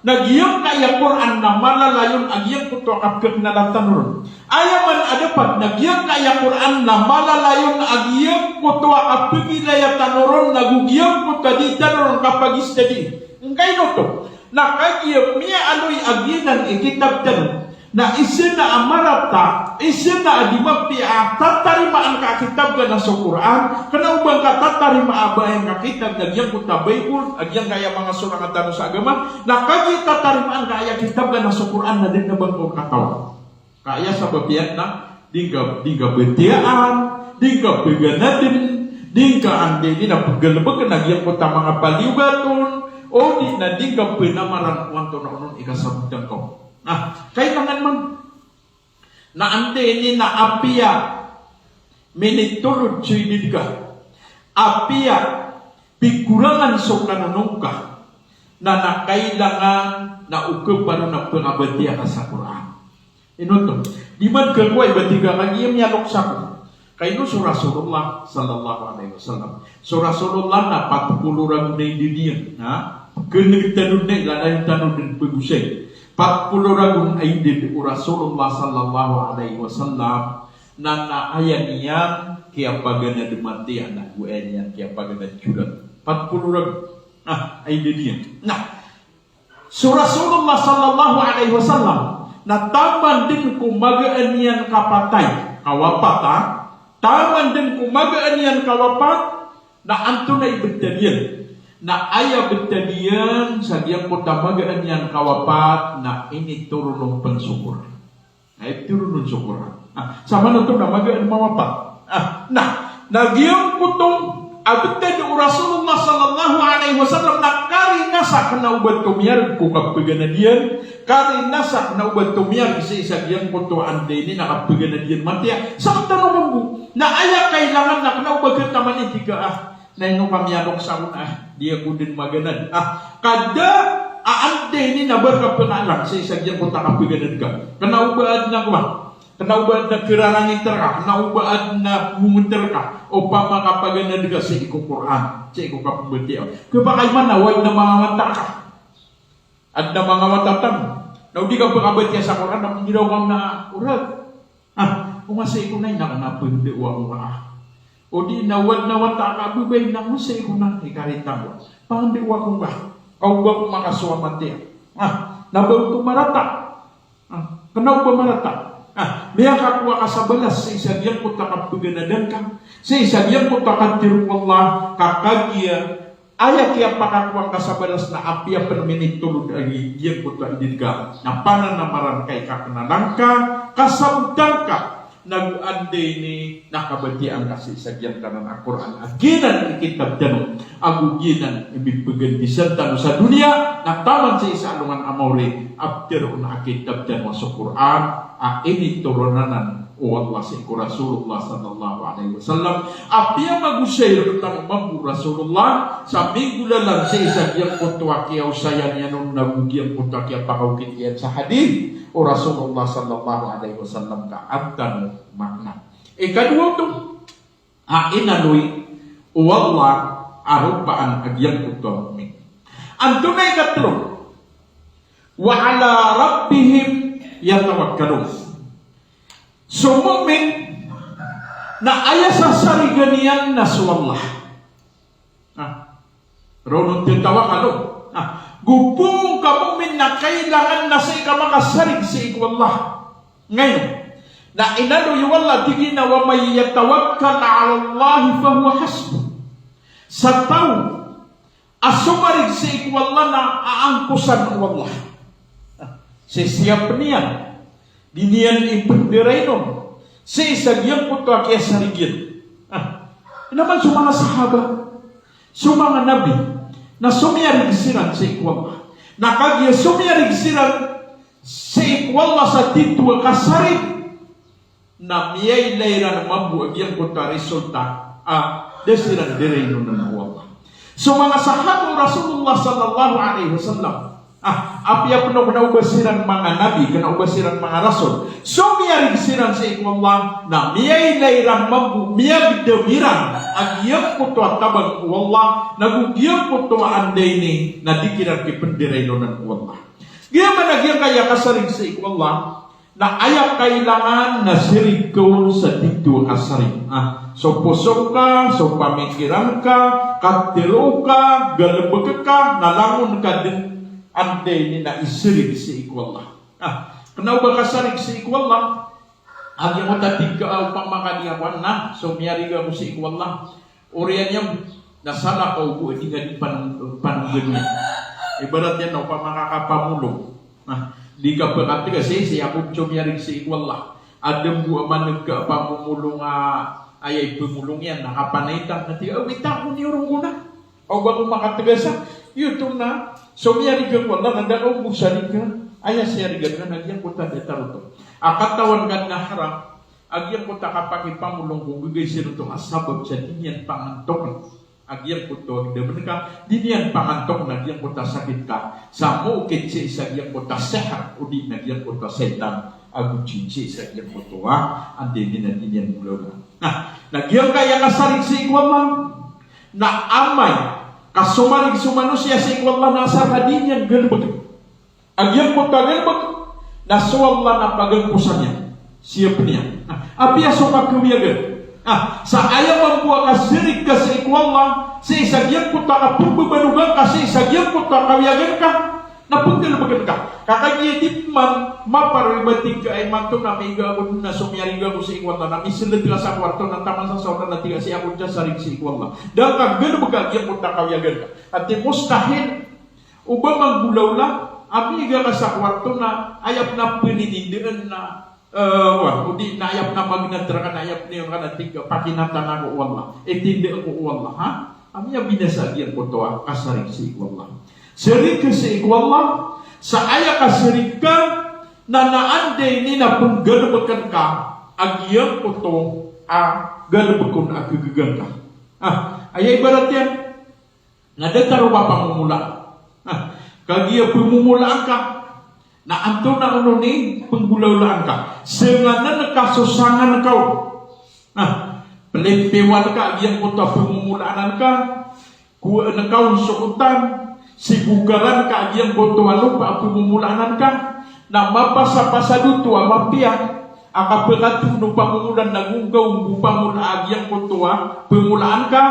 na giyangkaya Qur'an na malalayon a giyangkoto a kapekaknala tano ron. Aya man a dapat na giyangkaya Qur'an na malalayon a giyangkoto a kapegilaya tano ron, nago giyangkoto a di tano ron kapagistadi. Ngkaino oto? Na kagiya miyaaloy a giyanan i kitab tano na isa na a marata, isa na a di mapiya a tatarimaan ka a kitab ka na so Qur'an, kena o ba ngka tatarimaa a ba aya ngka kitab na giyangkoto a Baibol, a giyangkaya manga sorang tano sa agama, na kagiya tatarimaan ka aya kitab ka na so Qur'an na da a ba ngka on katawan. Ka aya sabap iyan na di ngka, di ngka batiyaan, di ngka peganaden, di ngka anda ini na pegalebeken a giyangkoto a manga paliyogat on, o di na di ngka penamaran o antonaa onon i kasabot angka on. Na, kailangan man na anda ini na apiya minitolod so idad ka, apiya pigorangan so kananong ka, na, na kailangan na o keparo na pengabatiya ka sa Qur'an. Ino oto? Di man kekowa i batiya ka kagiya miyalokes ako. Kaino so Rasulullah sallallahu alaihi wasallam? So Rasulullah na pat polo ragon a inded iyan. Na, keneg tano den, lalayon tano den pegosay. Pat polo ragon a inded o Rasulullah sallallahu alaihi wasallam. Na, na aya niyan kiyapaganad matiya, na go aya niyan kiyapaganad jorat. Pat polo ragon. Na, a inded iyan. Na, so Rasulullah sallallahu alaihi wasallam na taman den ko magaan iyan kapatay, kawapat, a. Taman den ko magaan iyan kawapat, na antonaa i betad iyan? Na aya betad iyan sa giyangkoto a magaan iyan kawapat na initoron on pen so Qur'an. Ay, toronon so Qur'an. Ah, sa manoto na magaan mawapat. Ah, na, na giyangkoto a betad o Rasulullah sallallahu alaihi wasallam na karina sa kena o ba tomiyareg ko kapeganad iyan, karina sa kena o ba tomiyareg sii sa giyangkoto a anda ini na kapeganad iyan matiya. Sa kena o mambo. Na aya kailangan na kena o ba ketaman i tig a, ah, na ino ka miyalokes ako na, ah, di ako den maganad. Ah, ka da a anda ini na ba ka pekaalang sii sa giyangkoto a kapeganad ka. Kena o ba aden a kowan. Kena o ba aden a kerarangit reka. Kena o ba aden a monget reka. Opama ka paganad ka sii ko Qur'an, sii ko kapembatiya. Kepakay man a o aden a manga wata ka. Aden a manga wata tano. Na o di ka pekabatiya sa Qur'an, na pengiraw ka na orat. Ah, o nga sii ko na ina ko na pende wa ko nga. O di na wad na wata ka bebay na o nga sii ko na ikaritang wa. Pangende wa ko nga. Ka o ba ko makasowa matiya. Ah, na ba oto marata. Ah, kena o ba marata. Ah, miyakakowa ka sa balas sii sa giyangkoto a kapeganadan ka. Sii sa giyangkoto a katero o Allah, ka kagiya aya kiyapakakowa ngka sa balas na apiya pen minitolod a giyangkoto a inded ka, na pananamaran ka i kakenalan ka, kasabotan ka, nago anda ini na kabatiyaan ka sii sa giyangkanan a Qur'an a giyanan i kitab tano, ago giyanan i mipegandisan tano sa doniya, na taman sii sa alongan a maori a petero on a kitab tano a so Qur'an a initoron anan o Allah sii ko Rasulullah sallallahu alaihi wasallam. Apiya magosay rektano mambo o Rasulullah sa minggolalan sii sa giyangkoto a kiyaosayan iyan on nago giyangkoto a kiyapakaokit iyan sa hadith o Rasulullah sallallahu alaihi wasallam ka an tano makna. Ikadowa oto, a inaloy o Allah a a ropaan a giyangkoto a mu'min. Antonaa i ikatlo? Wa ala rabbihim yatawakkalun. So mu'min na aya sasarigan iyan na so Allah. Ah. Roo on tatawakkalun. Ah. Go phoon ka mu'min na kailangan na sii ka makasarig sii ko Allah. Ngayon, na inaloy o Allah, tig iyan a, "Wa man yatawakkal ala Allahi fahuwa hasbuh." Sa taw a somarig sii ko Allah na aangkosan o Allah. Ah, sisiyapn iyan. Di niyan ipndarainon sii sa giyangkoto a kiyasarig iyan. Ah, ino man so manga sahaba, so manga nabi, na somiyarig siran sii ko Allah. Na kagiya somiyarig siran sii ko Allah sa tito a kasarig, na miyailay iran mambo a giyangkoto a resulta a da siran darainon o Allah. So manga sahaba o Rasulullah sallallahu alaihi wasallam, ah, apiya pn o kna o ba siran manga nabi, kna o ba siran manga rasul, somiyarig siran sii ko Allah, na miyailay iran mambo, miyagdam iran a giyangkoto a tabang o Allah, na go giyangkoto a anda ini na di kiran kipndarainon o Allah. Giya man a giyangkaya kasarig sii ko Allah, na aya kailangan na sarig ka on sa tito a kasarig. Ah, so poso ngka, so pamikiran ka, katero ka, galbk ka, na langon ka dn anda ini na isarig sii ko Allah. Ah, kna o ba kasarig sii ko Allah. A giyangkoto a tig ka a opama ka di ako na, so miyarig ako sii ko Allah. Oriyan iyan na salakaw bo a di nga di panong-, panonggn iyan. Ibarat iyan na opama ka kapamolong. Na, di ka pkatga sii, sii ako so miyarig sii ko Allah. Adn bo a maneg ka a pamomolong a aya ipmolong iyan, na kapanaitan, na tig a, "Wita ko niyorong ko na. Aw ba ko makatga sa." Iyo to na, so miyarig ko Allah, na da ka bo sarig ka. Aya siyarigan ka na giyangkoto a datar oto. A katawan ka na haram. A giyangkoto a kapakipamolong ko gagay siroto a sabap sa di niyan pangantok a giyangkoto a gdamn ka, di niyan pangantok na giyangkoto a sakit ka. Sa mokit sii sa giyangkoto a sihr, odi na giyangkoto a shaytan, ago jinn sii sa giyangkoto a, anda ini na di niyan molaola. Na, na giyangkaya kasarig sii ko Allah, na amay ka somarig so manosiya sii ko Allah na asar ka di niyan galbk a giyangkoto a galbk, na so Allah na pagangkosan iyan. Siyapn iyan. Na, apiya so kakawiyagan. Na, sa aya mambo a kasarig ka sii ko Allah, sii sa giyangkoto a kapmbabalogan ka, sii sa giyangkoto a kawiyagan ka, na pnggalbkn ka. Ka kagiya di pman maparo i ba tig ka a imanto na miiga ako dn na so miyarig ako sii ko Allah, na misllt ka sa kwarto na taman sa saoran na tig a sii ako dn sarig sii ko Allah. Da ngka galbk a giyangkoto a kawiyagan ka. Ati mustahil o ba manggolawla, a miiga ka sa kwarto na aya pn a pninindaan na, eh, wa, odi na aya pn a magnatar ka na aya pn iyan ka na tig a pakinatan ako o Allah, itindaan ko o Allah, ha? A miyabinasa giyangkoto a kasarig sii ko Allah. Sarig ka sii ko Allah, sa aya kasarig ka, na, na anda ini na pnggalbkn ka a giyangkoto a galbk on a kagaga ngka. Ah, aya ibarat iyan, na datar o ba pamomola. Na, kagiya pmomolaan ka, na antonaa onon i pnggolawlaan ka? Snganan ka so sangan ka on. Na, plimpiwan ka a giyangkoto a pmomolaanan ka, kowaan ka on so otan, sibogaran ka a giyangkoto a lopa a pmomolaanan ka, na mapasapasad oto a mapiya, a kapakatoon o pamomolaan na gonggaw bo pamola a giyangkoto a pmolaan ka,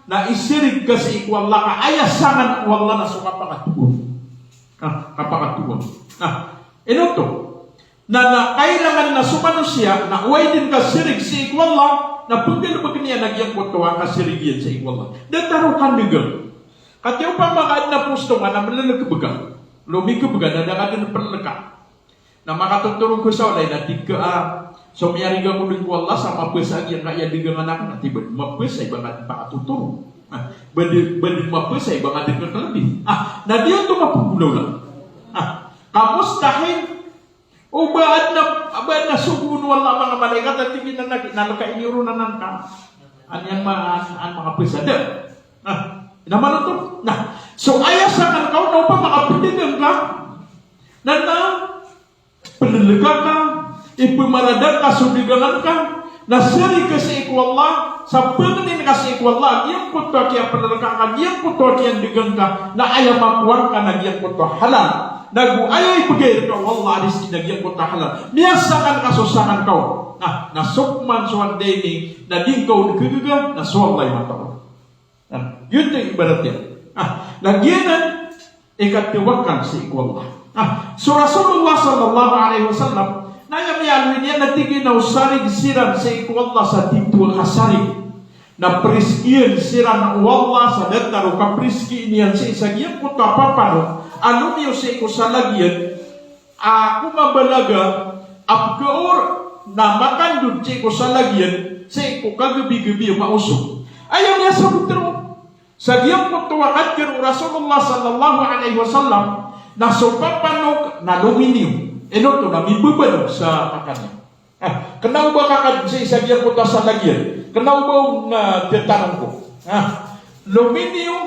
na isarig ka sii ko Allah ka aya sangan o Allah na so kapakatoon. Ah, kapakatoon. Na, ino oto? Na, na kailangan na so manosiya, na oway dn kasarig sii ko Allah, na pnggalbkn iyan a giyangkoto a kasarig iyan sii ko Allah. Datar o kandagang. Katii opama ka adn a posto nga na mllkb ka. Lomikb ka na da ka dn plka. Na makatotoro ka sa walay na tig ka a, so miyarig ako dn ko Allah sa mapasa a giyangkaya dagangan akn, na tig a ba dn mapasa i ba nga dn pakatotoro. Na, ba dn, ba dn mapasa i ba nga dn kakalbi. Ah, na di oto mapnggolawla. Ah, ka mustahil. O ba adn a, ba adn a sogoon o Allah a manga malaikat a tig iyan a na, na lka ini oronan ka. An iyan ma, an, an makapasa da. Na, na manoto. Na, so aya sangan ka on na opama ka pdagang ka. Na, na, Plka ka, ipmaradan ka so dagangan ka, Na sari ka sii ko Allah, sa pangnin ka sii ko Allah, giyangkoto a kiyapeleleka ka, giyangkoto a kiyandegang ka, na aya makowa ngka na giyangkoto a halal. Na go aya ibegay reka o Allah a rizki na giyangkoto a halal. Miyasangan ka so sangan ka on. Na, na so pman so anda ini, na di ngka on kegaga, na so Allah i mataw. Na, giyoto i ibarat iyan. Ah, na giyanan i katawakal sii ko Allah. Ah, so Rasulullah sallallahu alaihi wasallam, na aya miyaaloy niyan na tig iyan a o sarig siran sii ko Allah sa tito a kasarig. Na perizkiyan siran o Allah sa datar o kaperizki niyan sii sa giyangkoto a papanok a lomiyo sii ko salag iyan, a ko mabalaga a pekaor na makandod sii ko salag iyan sii ko kagabigabi a maosog. Aya miyasabot roo sa giyangkoto a katharo o Rasulullah sallallahu alaihi wasallam na so papanok na lominiyo. Ino oto na mimbabanog sa kakan iyan. Ah, kena o ba ka kandod sii sa giyangkoto a salag iyan. Kena o ba on, ah, datar angko. Ah, lominiyo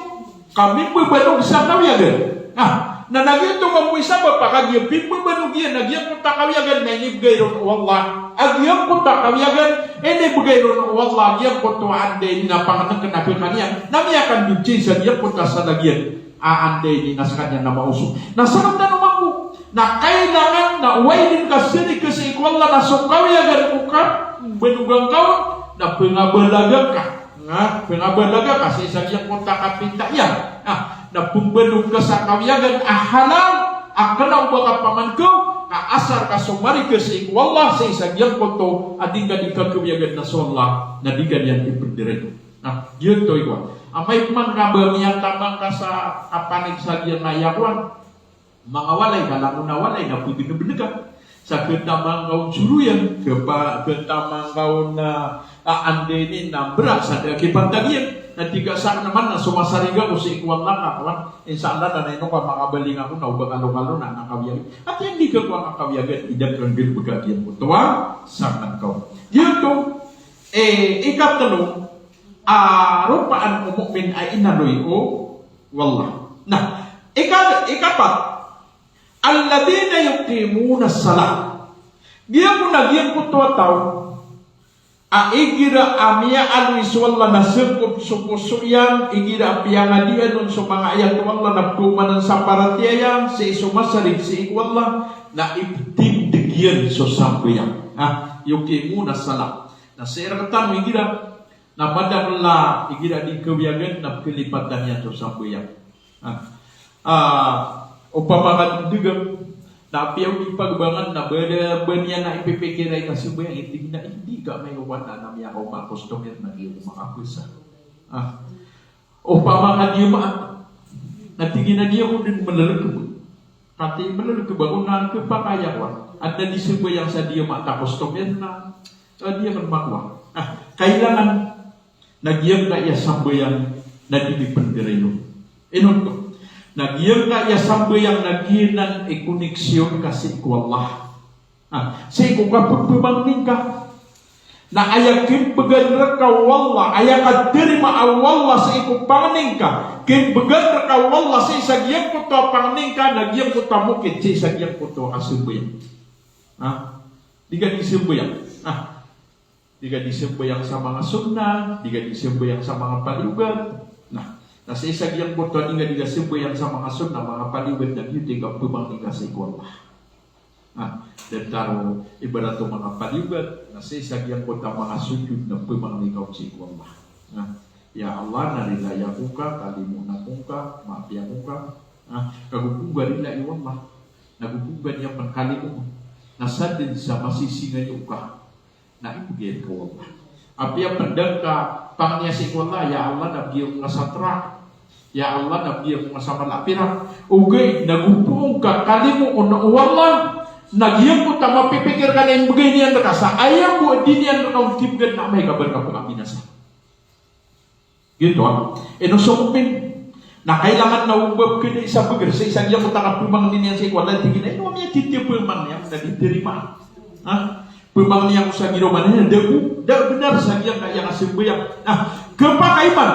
ka mimbabanog sa kawiyagan. Ah, na giyoto mambo i sabap a kagiya pimbabanog iyan a giyangkoto a kawiyagan na inibegay ron o Allah. A giyangkoto a kawiyagan, inibegay ron o Allah, giyangkoto a anda ini na pangenengken a kakan iyan, na miyakandod sii sa giyangkoto a salag iyan a anda ini na sekaniyan na maosog. Na sekaniyan na mambo, na kailangan na oway den ka sari ka sii ko Allah na so kawiyagan ko kabanogan ka on, na pengabalaga ka. Na pengabalaga ka sii sa giyangkoto a kapita iyan. Na, na pembanog ka sa kawiyagan a halal, a kena o ba ka pamankaw, na asar ka so mari ka sii ko Allah, sii sa giyangkoto a di ngka di kakawiyagan na so Allah, na di ka niyan ipenderay. Na, giyoto i kowan. Amay pman ka ba miyatamang ka sa kapanik sa giyangkaya kowan. Manga walay ka, langon a walay na pegenebneg ka. Sa ketamang ka on soroyan, kepa-, ketamang ka on, ah, ah, anda ini na berat sa da kipantag iyan. Na tig ka sa aken man na so masarig ako sii ko Allah ka, kawan. Insha Allah na ino ka makabaling ako na o ba kalokalo na nakawiyagan. Ati andi ka kowan kakawiyagan, idan ka nggalebek a giyangkoto a sangan ka on. Giyoto, eh, ikatelo, a ropaan o mu'min a inaloy o Allah. Na, ika-, ikapat, alladhina yuqimuna salah. Giya ko na giyangkoto a taw a igira a miyaaloy so Allah na sangkop so poso iyan, igira a piyangadian on so manga ayat o Allah na pekhaomanan sa paratiyaya, sii so masarig sii ko Allah, na ipetindeg iyan so sambayang. Ah, yuqimuna salah. Na sii rektano igira na madakl a igira di kawiyagan na pekelipatan iyan so sambayang. Ah, ah, opama ka di degam, na apiya o di pagbangan na ba da, ba niyan na ipipikir i kasambayang, itig na indi ka may opat na, na miyakaoma a customer na di ako makapesa. Ah, opama ka di maat, na tig iyan a di ako den melalekeb. Kati melalekeb ako na kepakay ako. Adn a di sambayang sa di maat a customer na, ah, di aken makowa. Ah, kailangan na giyangkaya sambayang na di mipendirayon. Ino oto? Na giyangkaya sambayang na giyanan i koneksyon ka sii ko Allah. Ah, sii ko kapepemangni ngka. Na aya kimbegan reka o Allah, aya katarima o Allah sii ko pangni ngka, kimbegan reka o Allah sii sa giyangkoto a pangni ngka, na giyangkoto a mokit sii sa giyangkoto a kasambayang. Ah, di ka di sambayang. Ah, di ka di sambayang sa manga sunnah, di ka di sambayang sa manga paliyogat. Na, na sii sa giyangkoto a di ka di sambayang sa manga sunnah, manga paliyogat, na giyoto i kapemangni ka sii ko Allah. Na, datar o ibarat o manga paliyogat, na sii sa giyangkoto a manga sujud na pemangni ka on sii ko Allah. Na, ya Allah, na rilai ako ngka, kalimoon ako ngka, maapiya ako ngka. Na, kago ko ngka rilai o Allah. Na go ko ngka niyan pen kalimoon. Na sadn sa masisingayo ka na ibegay reka o Allah. Apiya pn da ngka pangnia sii ko Allah, ya Allah, na bgi ako ngka sa trak. Ya Allah, na bgi ako ngka sa mala a pirak. Ogaid na go poon ka kalimoon o Allah, na giyangkoto a mapipikir ka na imbegay niyan reka sa aya bo a di niyan reka on kibgan na amay ka ba reka pn a binasa. Giyoto a. Ino so mu'min na kailangan na o ba pkada i sa beger sii sa giyangkoto a kapemangni niyan sii ko Allah, tig iyan a ino a miyatitiya pemangni ako na di tarimaan. Ha? Pemangni ako sa giraw man iyan, da bo, da benar sa giyangkaya kasambayang. Na, kepakay man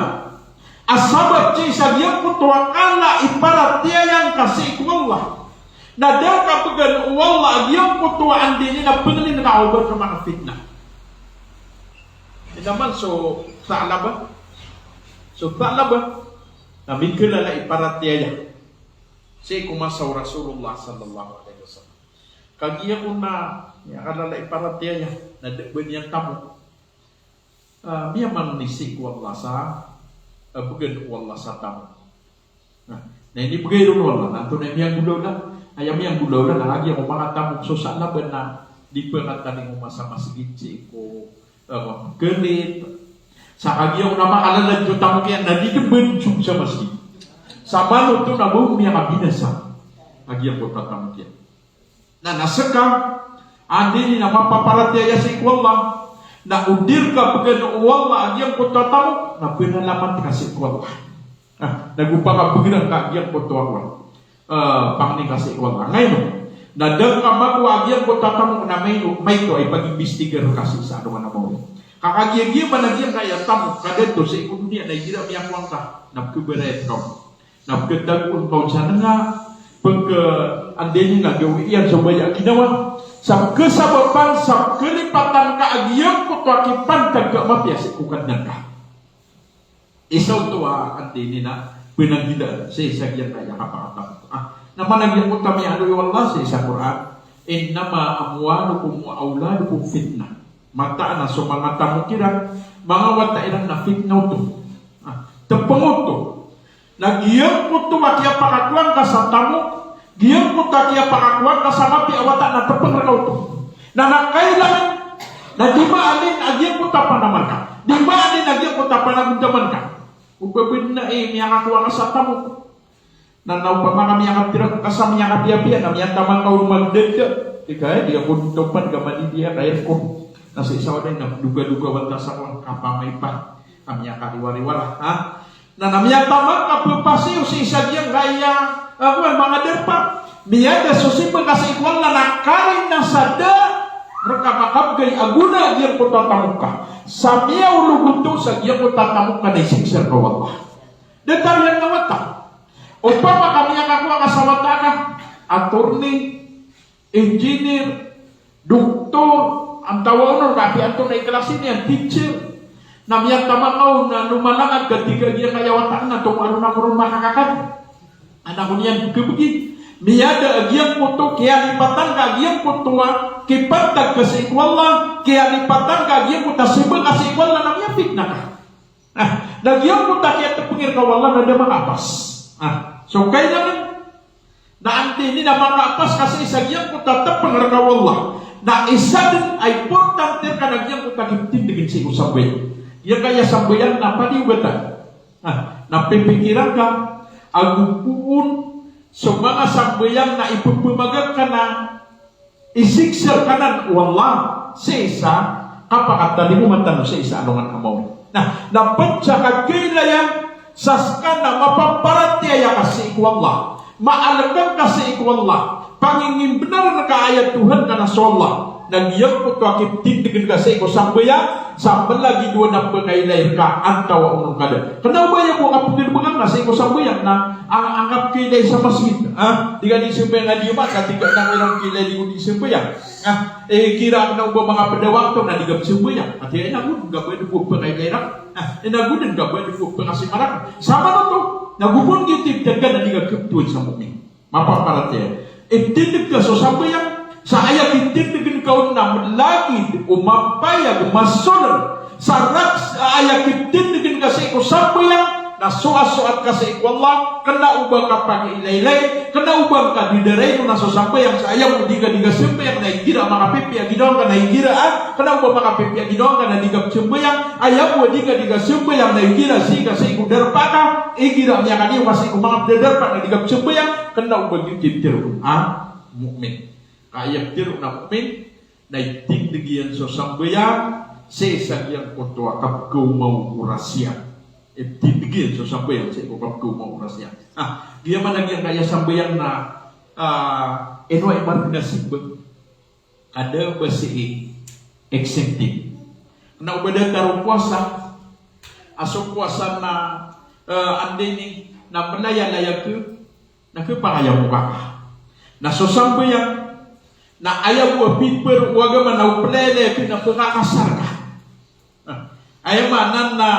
a sabap sii sa giyangkoto a kala i paratiyaya ngka sii ko Allah. Na da ka began o Allah a giyangkoto a anda ini na pengnin ka o ba reka manga fitnah. Taman so Tha'labah. So Tha'labah na mikelala i paratiyaya sii ko masa o Rasulullah sallallahu alaihi wasallam. Kagiya ko na miyakalala i paratiyaya na da a ba niyan tamok. Ah, miyamangni sii ko Allah sa, ah, began o Allah sa tamok. Na, na inibegay ron o Allah, na antonaa i miyanggolawla? Aya miyanggolawla na kagiya ko makatamok so Tha'labah na di pekataning o masa masgit sii ko, ah, kelit. Sa kagiya ko na makalalag so tamok iyan na di den ben so sa masgit. Sa manoto na ba on miyakabinasa kagiya ko tatamok iyan. Na, na seka, anda ini na mapaparatiyaya sii ko Allah, na o di reka began o Allah a giyangkoto a tamok, na penalamat ka sii ko Allah. Ah, na go pakabegeran ka a giyangkoto a kowan, eh, pangni ka sii ko Allah. Ngaino, na da ngka makowa a giyangkoto a tamok na maito, maito a ipagimbistigar ka sii sa alongan a maori. Ka kagiya giya man a giyangkaya tamok, ka dato sii ko doniya na igira miyakowa ngka, na pekhabarayat ka on. Na pekatagoon ka on sa nenga, pekha, anda ini na gawii iyan so baya a ginawa. Sa pekhasabapan, sa pekhalipatan ka a giyangkoto a kipantag ka a mapiya sii ko Kadnan ka. Isa oto a, anda ini na, penanggila sii sa giyangkaya kapakatamok. Ah, na mana giyangkoto a miyaaloy o Allah sii sa Qur'an, "Innama amwalukum wa awladukum fitnah." Mataan a so manga tamok iran, manga wata iran na fitnah oto. Ah, tepeng oto. Na giyangkoto a kiyapakakowa ngka sa tamok, giyangkoto a kiyapakakowa ngka sa mapiya a wata na tepeng reka oto. Na, na kailangan, na di maanin a giyangkoto a panamar ka. Di maanin a giyangkoto a panagondaman ka. O ba benar i miyakakowa ngka sa tamok. Na, na opama ka miyakatira ka sa miyakapiyapiya, na miyataman ka on magdada. Ika, eh, di ako dito pan ka madidiya ka aircon. Na sii sa waday na dogadoga wata sa kowan kapamay pa. Ka miyakariwariwara, ha? Na, na miyataman ka pepasiyo sii sa giyangkaya, ah, kowan, manga darpa. Miyada so simba ka sii ko Allah na kari na sa da reka makabegay a gona a giyangkoto a tamok ka. Sa miyaolog oto sa giyangkoto a tamok ka na isiksa reka o Allah. Datar iyan na wata. Opama ka miyakakowa ka sa wata ka, attorney, engineer, doktor, antawaa on ka, apiya antonaa i klasi niyan, teacher. Na miyataman ka on na lomalangad ka tig a giyangkaya wata na tomo a ron ako ron makakakan. Anak ko niyan kebegi. Miyada a giyangkoto, kiyalipatan ka a giyangkoto a kipantag ka sii ko Allah, kiyalipatan ka a giyangkoto a simba ka sii ko Allah, na miyafitnah ka. Ah, na giyangkoto a kiyatepeng reka o Allah na da makapas. Ah, so kailangan na antaa ini na makapas ka sii sa giyangkoto a tepeng reka o Allah. Na isa den a importante reka na giyangkoto a kiptindegen sii ko sambayang. Giyangkaya sambayang na padiogatan. Ah, na pipikiran ka, ago poon so manga sambayang na ipepemagak ka na isiksa reka nan o Allah sii sa kapakatalingoma tano sii sa alongan a maori. Na, na ped sa kagiya iyan sa seka na mapaparatiyaya ka sii ko Allah, maalekang ka sii ko Allah, pangingimbenaran ka aya Tuhan ka na so Allah, na giyangkoto a kiptindegen ka sii ko sambayang, sa melagid o na pekailay reka antawaa on ka da. Kena o ba aya bo a kapegedebegedeb ka sii ko sambayang na, a, angkap kailay sa masgit. Ah, di ka di sambayang a di Jumat, ka tig a na ko iran kailay di ko di sambayang. Ah, eh, kira kena o ba manga peda wakto na di ka sambayang. Ati aya na go den ka ba di ko pekailay reka. Ah, ina go den ka ba di ko pekasimara reka. Samanoto, na go pon giyoto i pitharo ka na di ka keptowan sa mu'min. Mapaparatiyaya. Itindeg ka so sambayang, sa aya kitindegen ka on na melagid o mapayag, masoler, sa rakhs a aya kitindegen ka sii ko sambayang, na soasoat ka sii ko Allah, kena o ba ka pagailaylay, kena o ba ngka di da rayn on a so sambayang, sa aya bo di ka di kasambayang na igira makapipiya ginawa ngka na igira a, kena o ba makapipiya ginawa ngka na di ka sambayang, aya bo di ka di kasambayang na igira sii ka sii ko darpa ka, igira miyakaniyo ka sii ko manga pedadarpa na di ka sambayang, kena o ba giyoto i pitharo a mu'min. Ka aya pitharo a mu'min, na itindeg iyan so sambayang sii sa giyangkoto a kapekaoma o oras iyan. Itindeg iyan so sambayang sii ko kapekaoma o oras iyan. Ah, giya man a giyangkaya sambayang na, ah, ino a imareg na simba. Ka da ba sii exempted. Kena o ba datar o powasa. A so powasa na, eh, anda ini, na melayalaya ke, na kepakaya mo ka. Na so sambayang, na aya bo a piparo o agama na o pelayalaya ke na pekakasar ka. Ah, Aya maana na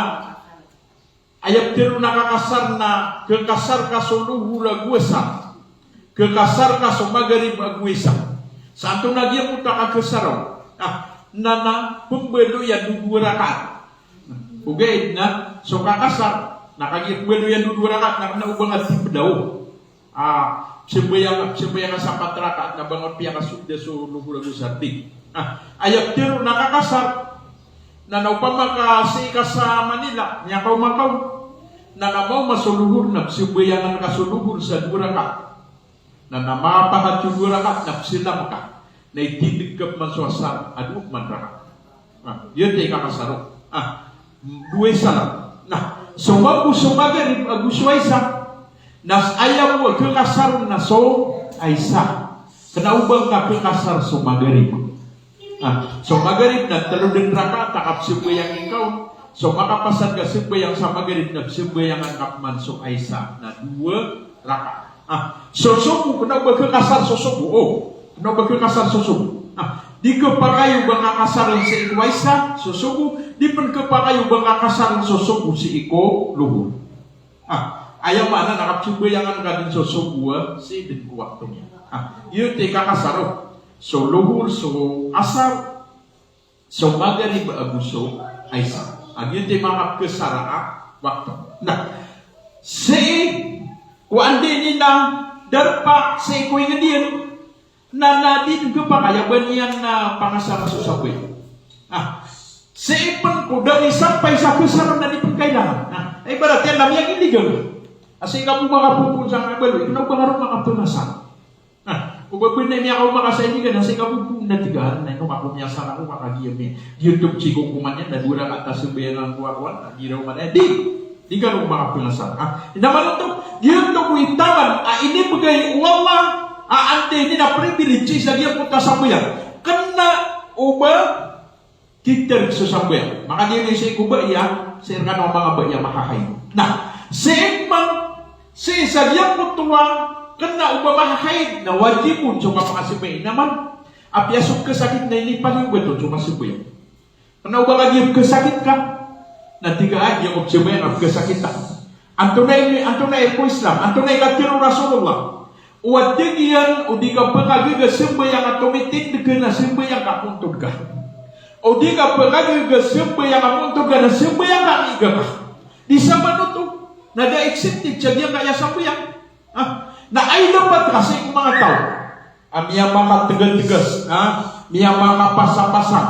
aya ptharoon a kakasar na kekasar ka so lohor ago asar, kekasar ka so magarib ago isa. Sa antonaa giyangkoto a kakasar? Ah, na, na pembaloyan o dowa rakaat. Ogaid na so kakasar na kagiya pembaloyan o dowa rakaat na kena o ba nga di pdaw. Ah, sembayang, sembayang sa pat rakaat na ba nga piyakasold so lohor ago asar, di. Ah, aya ptharoon a kakasar na, na opama ka sii ka sa Manila, Makaw-makaw, na na maoma so lohor na psembayangan ka so lohor sa dowa rakaat. Na, na mapakatyo dowa rakaat na psalam ka. Na itindeg ka pman so asar a dowa pman rakaat. Ah, giyoto i kakasar o. Ah, dowa isa lang. Na so mambo so magarib ago so isa, na aya bo a kekasar na so isa. Kena o ba nga kekasar so magarib. Ah, so magarib na telo den rakaat a kapsembayang ingka on. So makapasad ka sembayang sa magarib na psembayangan ka pman so isa na dowa rakaat. Ah, so sobo, kena o ba kekasar so sobo? O, kena o ba kekasar so sobo? Ah, di kepakay o ba nga kasaren sii ko isa so sobo, di pen kepakay o ba nga kasaren so sobo sii ko lohor. Ah, aya maana na kapsembayangan ka den so sobo a sii den ko wakto niyan. Ah, giyoto i kakasar o. So lohor, so asar, so magarib ago so isa. Ah, giyoto i manga pekesar a wakto. Na sii ko anda ini na darpa sii ko inged iyan, na, na di den kepakay a ba niyan na pangasara so sambayang. Ah, sii pen ko da i sampay sa kesar na di pen kailangan. Na ibarat iyan na miyang-illegal. Ah, sii ka bo makapopoon sa kabaloy, kena o ba nga ron makapengasar. Na o ba pen na miyakaoma ka sa illegal, na sii ka bo poon na tigaan, na ino ka ko miyasara ko ka kagiya mi. Giyoto sii ko kokoman iyan na dowa rakaat a sambayang ko akowan, na di ron man, eh, di. Di ka ron makapengasar. Ah, ino man oto, giyoto bo i taman a inibegay o Allah a anda ini na privilege sa giyangkoto a sambayang. Kena o ba titero so sambayang. Makagiya sii ko baya, sii rekano a manga baya mahahaid. Na sii man, sii sa giyangkoto a kena o ba mahahaid na wajib on so kapakasambayang. Ino man, apiya so kesakit na inipaliyogat on so kasambayang. Kena o ba kagiya pekesakit ka, na tig ka a giya ko psambayang a pekesakit ako. Antonaa i, antonaa i ko Islam, antonaa i katero o Rasulullah? O tig iyan, o di ka pekagaga sambayang a tomitindeg ka na sambayang ka a ontod ka. O di ka pekagaga sambayang a ontod ka na sambayang ka a miiga ka. Di saman oto, na da accepted sa giyangkaya sambayang. Ah, na aya dapat ka sii ko manga taw a miyamakategategas, ha? Miyamakapasapasa,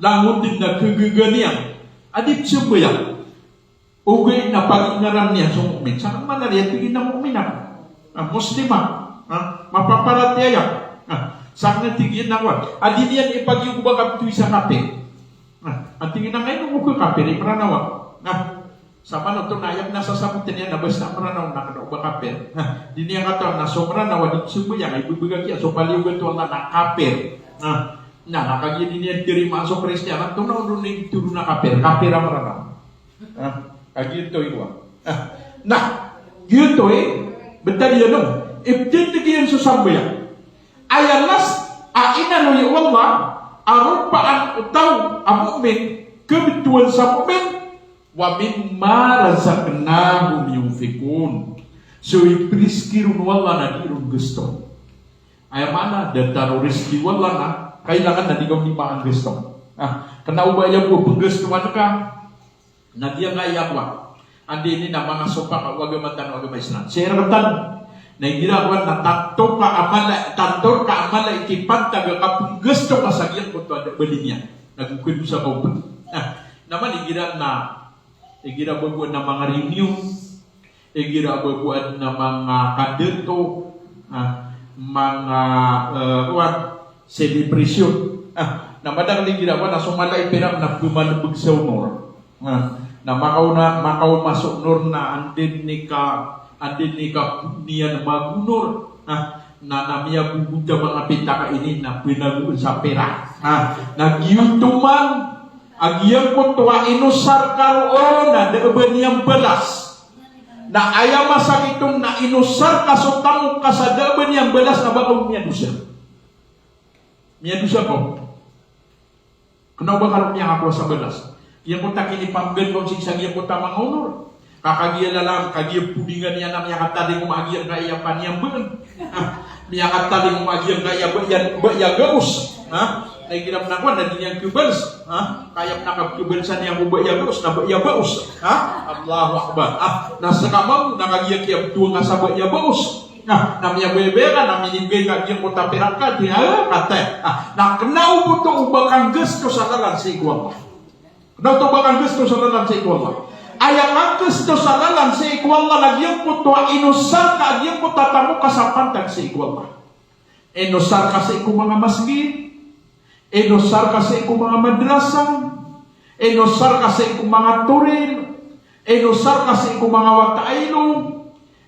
langon den na kagaga niyan a di psambayang. Ogaid na pagingaran iyan so mu'min. Sa kena man a riya tig iyan na mu'min ako, a Muslim ako, ha? Mapaparatiyaya ako. Ha? Sa kena tig iyan na kowan a di niyan ipagiyogobak a bitowi sa kapir. Ha? A tig iyan na, "Ino ko kakapir, i Meranaw ako." Ha? Saman oto na aya kena sasaboten iyan na basta Meranaw na kena o ba kapir. Ha, di niyan katawan na so Meranaw a di psambayang, ibebegay kiya so paliyogat o Allah na kapir. Ha, na, na kagiya di niyan tarimaan so Kristiyan, antonaa on i toron a kapir, kapir a Meranaw. Ha, kagiya oto i kowan. Ha, na giyoto i betad iyan o, iptindeg iyan so sambayang. Aya last a inaloy o Allah a ropaan o taw a mu'min, kebetowan sa mu'min, "Wa mimma razaqnahum yunfiqun." So iprizki ron o Allah na di ron gasto. Aya maana, datar o rizki o Allah na kailangan na di ka on di maanggasto. Ah, kena o ba aya bo penggastoan ka na giyangkaya kowan. Anda ini na manga sopak o agama tano a agama Islam. Sii rektano na igira kowan na tanto ka a mala, tanto ka a mala i kipantag a kapenggasto ka sa giyangkoto a da a bali niyan. Na go kadosa ka open. Na, na man igira na Igira ba bo adn a manga reunion, igira ba bo adn a manga kandato, ah, manga, eh, kowan, celebration. Ah, na madakl igira kowan na so mala i pirak na pemalebeg sa onor. Ah, na makaoma, makaoma so onor na anda i ka, anda i ka niyan magonor. Ah, na, na miyagogoda manga pitaka ini na penagoon sa pirak. Ah, na giyoto man a giyangkoto a inosar ka roo na da a ba niyan balas. Na aya masakit on na inosar ka so tamok ka sa da a ba niyan balas na ba ka on miyadosa. Miyadosa ka on. Kena o ba ka roo miyangakowa sa balas. Giyangkoto a kinipamgan ko sii sa giyangkoto a manga onor. Ka kagiya lalan, kagiya podingan iyan a miyakatalingoma a giyangkaya paniyambaan. Ah, miyakatalingoma a giyangkaya ba iyan, ba iya gaos. Ha? Na igira pn a kowan na di niyan khabalas. Ha? Kaya pn a kapkhabalasan iyan ko ba iya gaos, na ba iya baos. Ha? Allahu Akbar. Ah, na ska mambo na kagiya kiyabtowan ka sa ba iya baos. Na, na miyabayabaya ka, na minibgay ka giyangkoto a pirak ka, di, ah, kataya. Ah, na kna o ba oto o ba kanggasto sa lalan sii ko Allah. Kna o ba kanggasto sa lalan sii ko Allah. Aya kanggasto sa lalan sii ko Allah na giyangkoto a inosar ka, giyangkoto a tamok ka sa pantag sii ko Allah. Inosar ka sii ko manga masgit, inosar ka sii ko manga madrasa, inosar ka sii ko manga toril, inosar ka sii ko manga wata a ilog,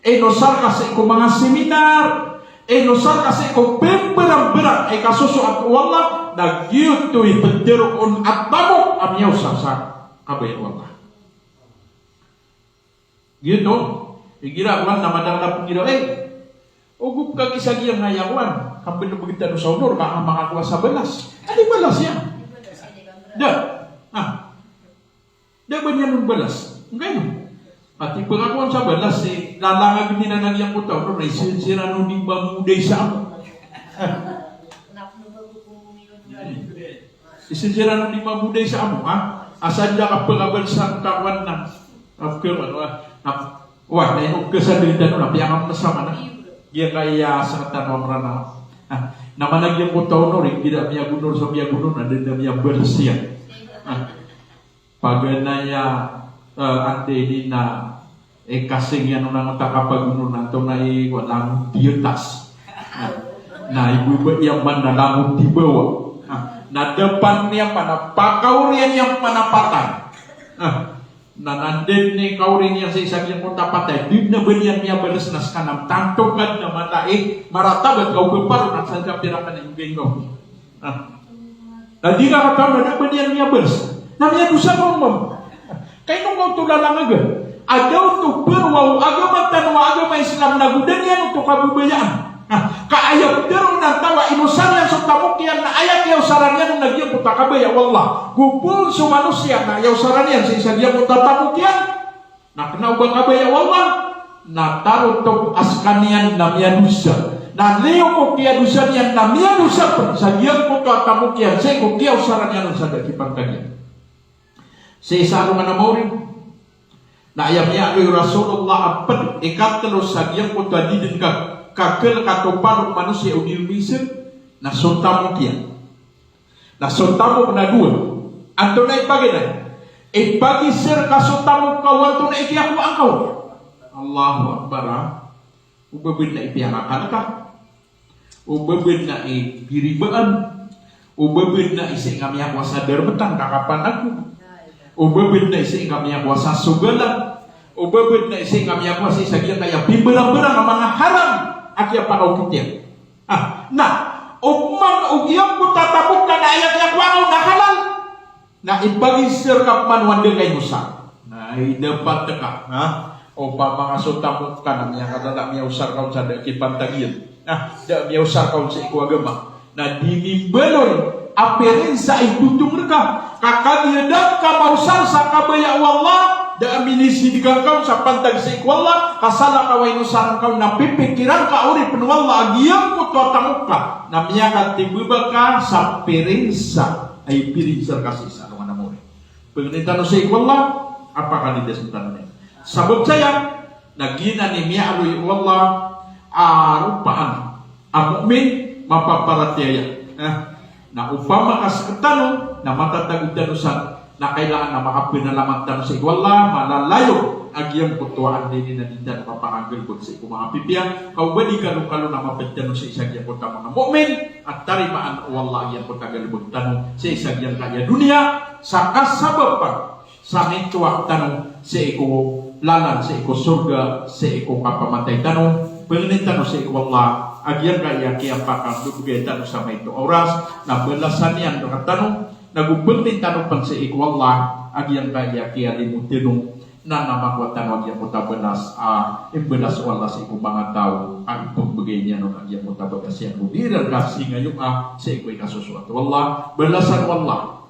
inosar ka sii ko manga seminar, inosar ka sii ko pmbarambarang i kasosoat o Allah, na giyoto i ptharoon a tamok a miyaosar sa kabaya o Allah. Giyoto, igira kowan na madakl a pnggiraw, eh, ogop ka gii sa giyangkaya kowan, kaplbgtan o sa onor, ka makakowa sa balas. Anda i balas iyan? Da. Ah. Da ba niyan on balas. Ngkaino? Pati pkakowan sa balas, eh, lalangag iran a giyangkoto a onor, na isisiran o di mambo da i sa amok. Isisiran o di mambo da i sa amok, ha? Asa da ka pkabalasan ka kowan na. Apkhawan, wa. Na, wa, na ino khasadn tano na piyakapnasama na. Giyangkaya sktano a Mranaw. Ah, na mana giyangkoto a onor, igira miyagonor sa miyagonor, na da, da miyabalas iyan. Ah. Paganay a, eh, anda ini na, eh, kasing iyan on a manga kapagonor na antonaa i, kowan, langon di atas. Na, na i baba iyan man na langon di bawa. Na, na da pn iyan man na pakaoriyan iyan man a patay. Na, na anda ini kaori niyan sii sa giyangkoto a patay, di na ba niyan miyabalas na ska na tanto ka dn a mala i maratabat ka o ba paro na sa kapira ka na inggay ka. Na, na di ka katawan na da ba niyan miyabalas. Na miyadosa ka on mambo. Ka ino ka oto lalangaga? A da oto pharoa o agama tano a agama Islam na go da niyan oto kababayaan. Na, ka aya ptharoon a taw a inosar iyan so tamok iyan na aya kiyaosaran iyan on na giyangkoto a kabaya o Allah. Go poon so manosiya na aya osaran iyan sii sa giyangkoto a tamok iyan. Na kna o ba kabaya o Allah, na tarotop a skaniyan na miyadosa. Na liyo ko kiyadosa niyan na miyadosa pn sa giyangkoto a tamok iyan, sii ko kiyaosaran iyan on sa da a kipantag iyan. Sii sa alongan a maori, na aya miyaaloy o Rasulullah a pd, ikatlo sa giyangkoto a di dn ka, kakl katopan o manosiya o di miisr, na so tamok iyan. Na so tamok na dowa. Antonaa i paganay? Ipagisr ka so tamok ka o antonaa i kiyakowaan ka on. Allahu Akbar, ha? O ba bnar i piyakakal ka? O ba bnar i piribaan? O ba bnar i sii nga miyakowa sa darmtang ka kapanagong? O ba bnar i sii nga miyakowa sa sogalan? O ba bnar i sii nga miyakowa sii sa giyangkaya pimbarangbarang a manga haram a kiyapakaokit iyan? Ah, na, opama o giyangkoto a tamok ka na aya kiyakowaa on na halal, na ipagisr ka pman o anda ka inosar. Na idapat ka, ha? Opama ka so tamok ka na miyakadada, miyaosar ka on sa da a kipantag iyan. Na da a miyaosar ka on sii ko agama. Na di mimbaloy a pirinsa i totong rka. Ka kagiya da ka maosar sa kabaya o Allah, da a minisidkan ka on sa pantag sii ko Allah, ka salakaw a inosaran ka on na pipikiran ka oripn o Allah a giyangkoto a tamok ka na miyakatibaba ka sa pirinsa, ay pirinsa rka sii sa alongan a maori. Pangnin tano sii ko Allah a pakalidas tano niyan. Sabap saya, na giyanan i miyaaloy o Allah a ropaan a mu'min, mapaparatiyaya. Eh, na opama ka sktano na matatago tano san, na kailangan na makapanalamat tano sii ko Allah, malalayo a giyangkoto a anda ini na di tano kapakagalbk sii ko manga pipiya, ka o ba di kalokalo na mapd tano sii sa giyangkoto a manga mu'min a tarimaan o Allah a giyangkoto a galbk tano sii sa giyangkaya doniya, sa kasabapan sa mitowa tano sii ko lalan, sii ko sorga, sii ko kapamatay tano. Pangnin tano sii ko Allah a giyangkaya kiyapakambgay tano sa maito a oras, na balasan iyan rktano, na go pangnin tano pn sii ko Allah a giyangkaya kiyalimo tano, na, na makowa tano a giyangkoto a balas a imbalas o Allah sii ko manga taw a ipmbgay niyan on a giyangkoto a bagas iyan go di iran kasingayowa sii ko ikasosoat o Allah. Balasan o Allah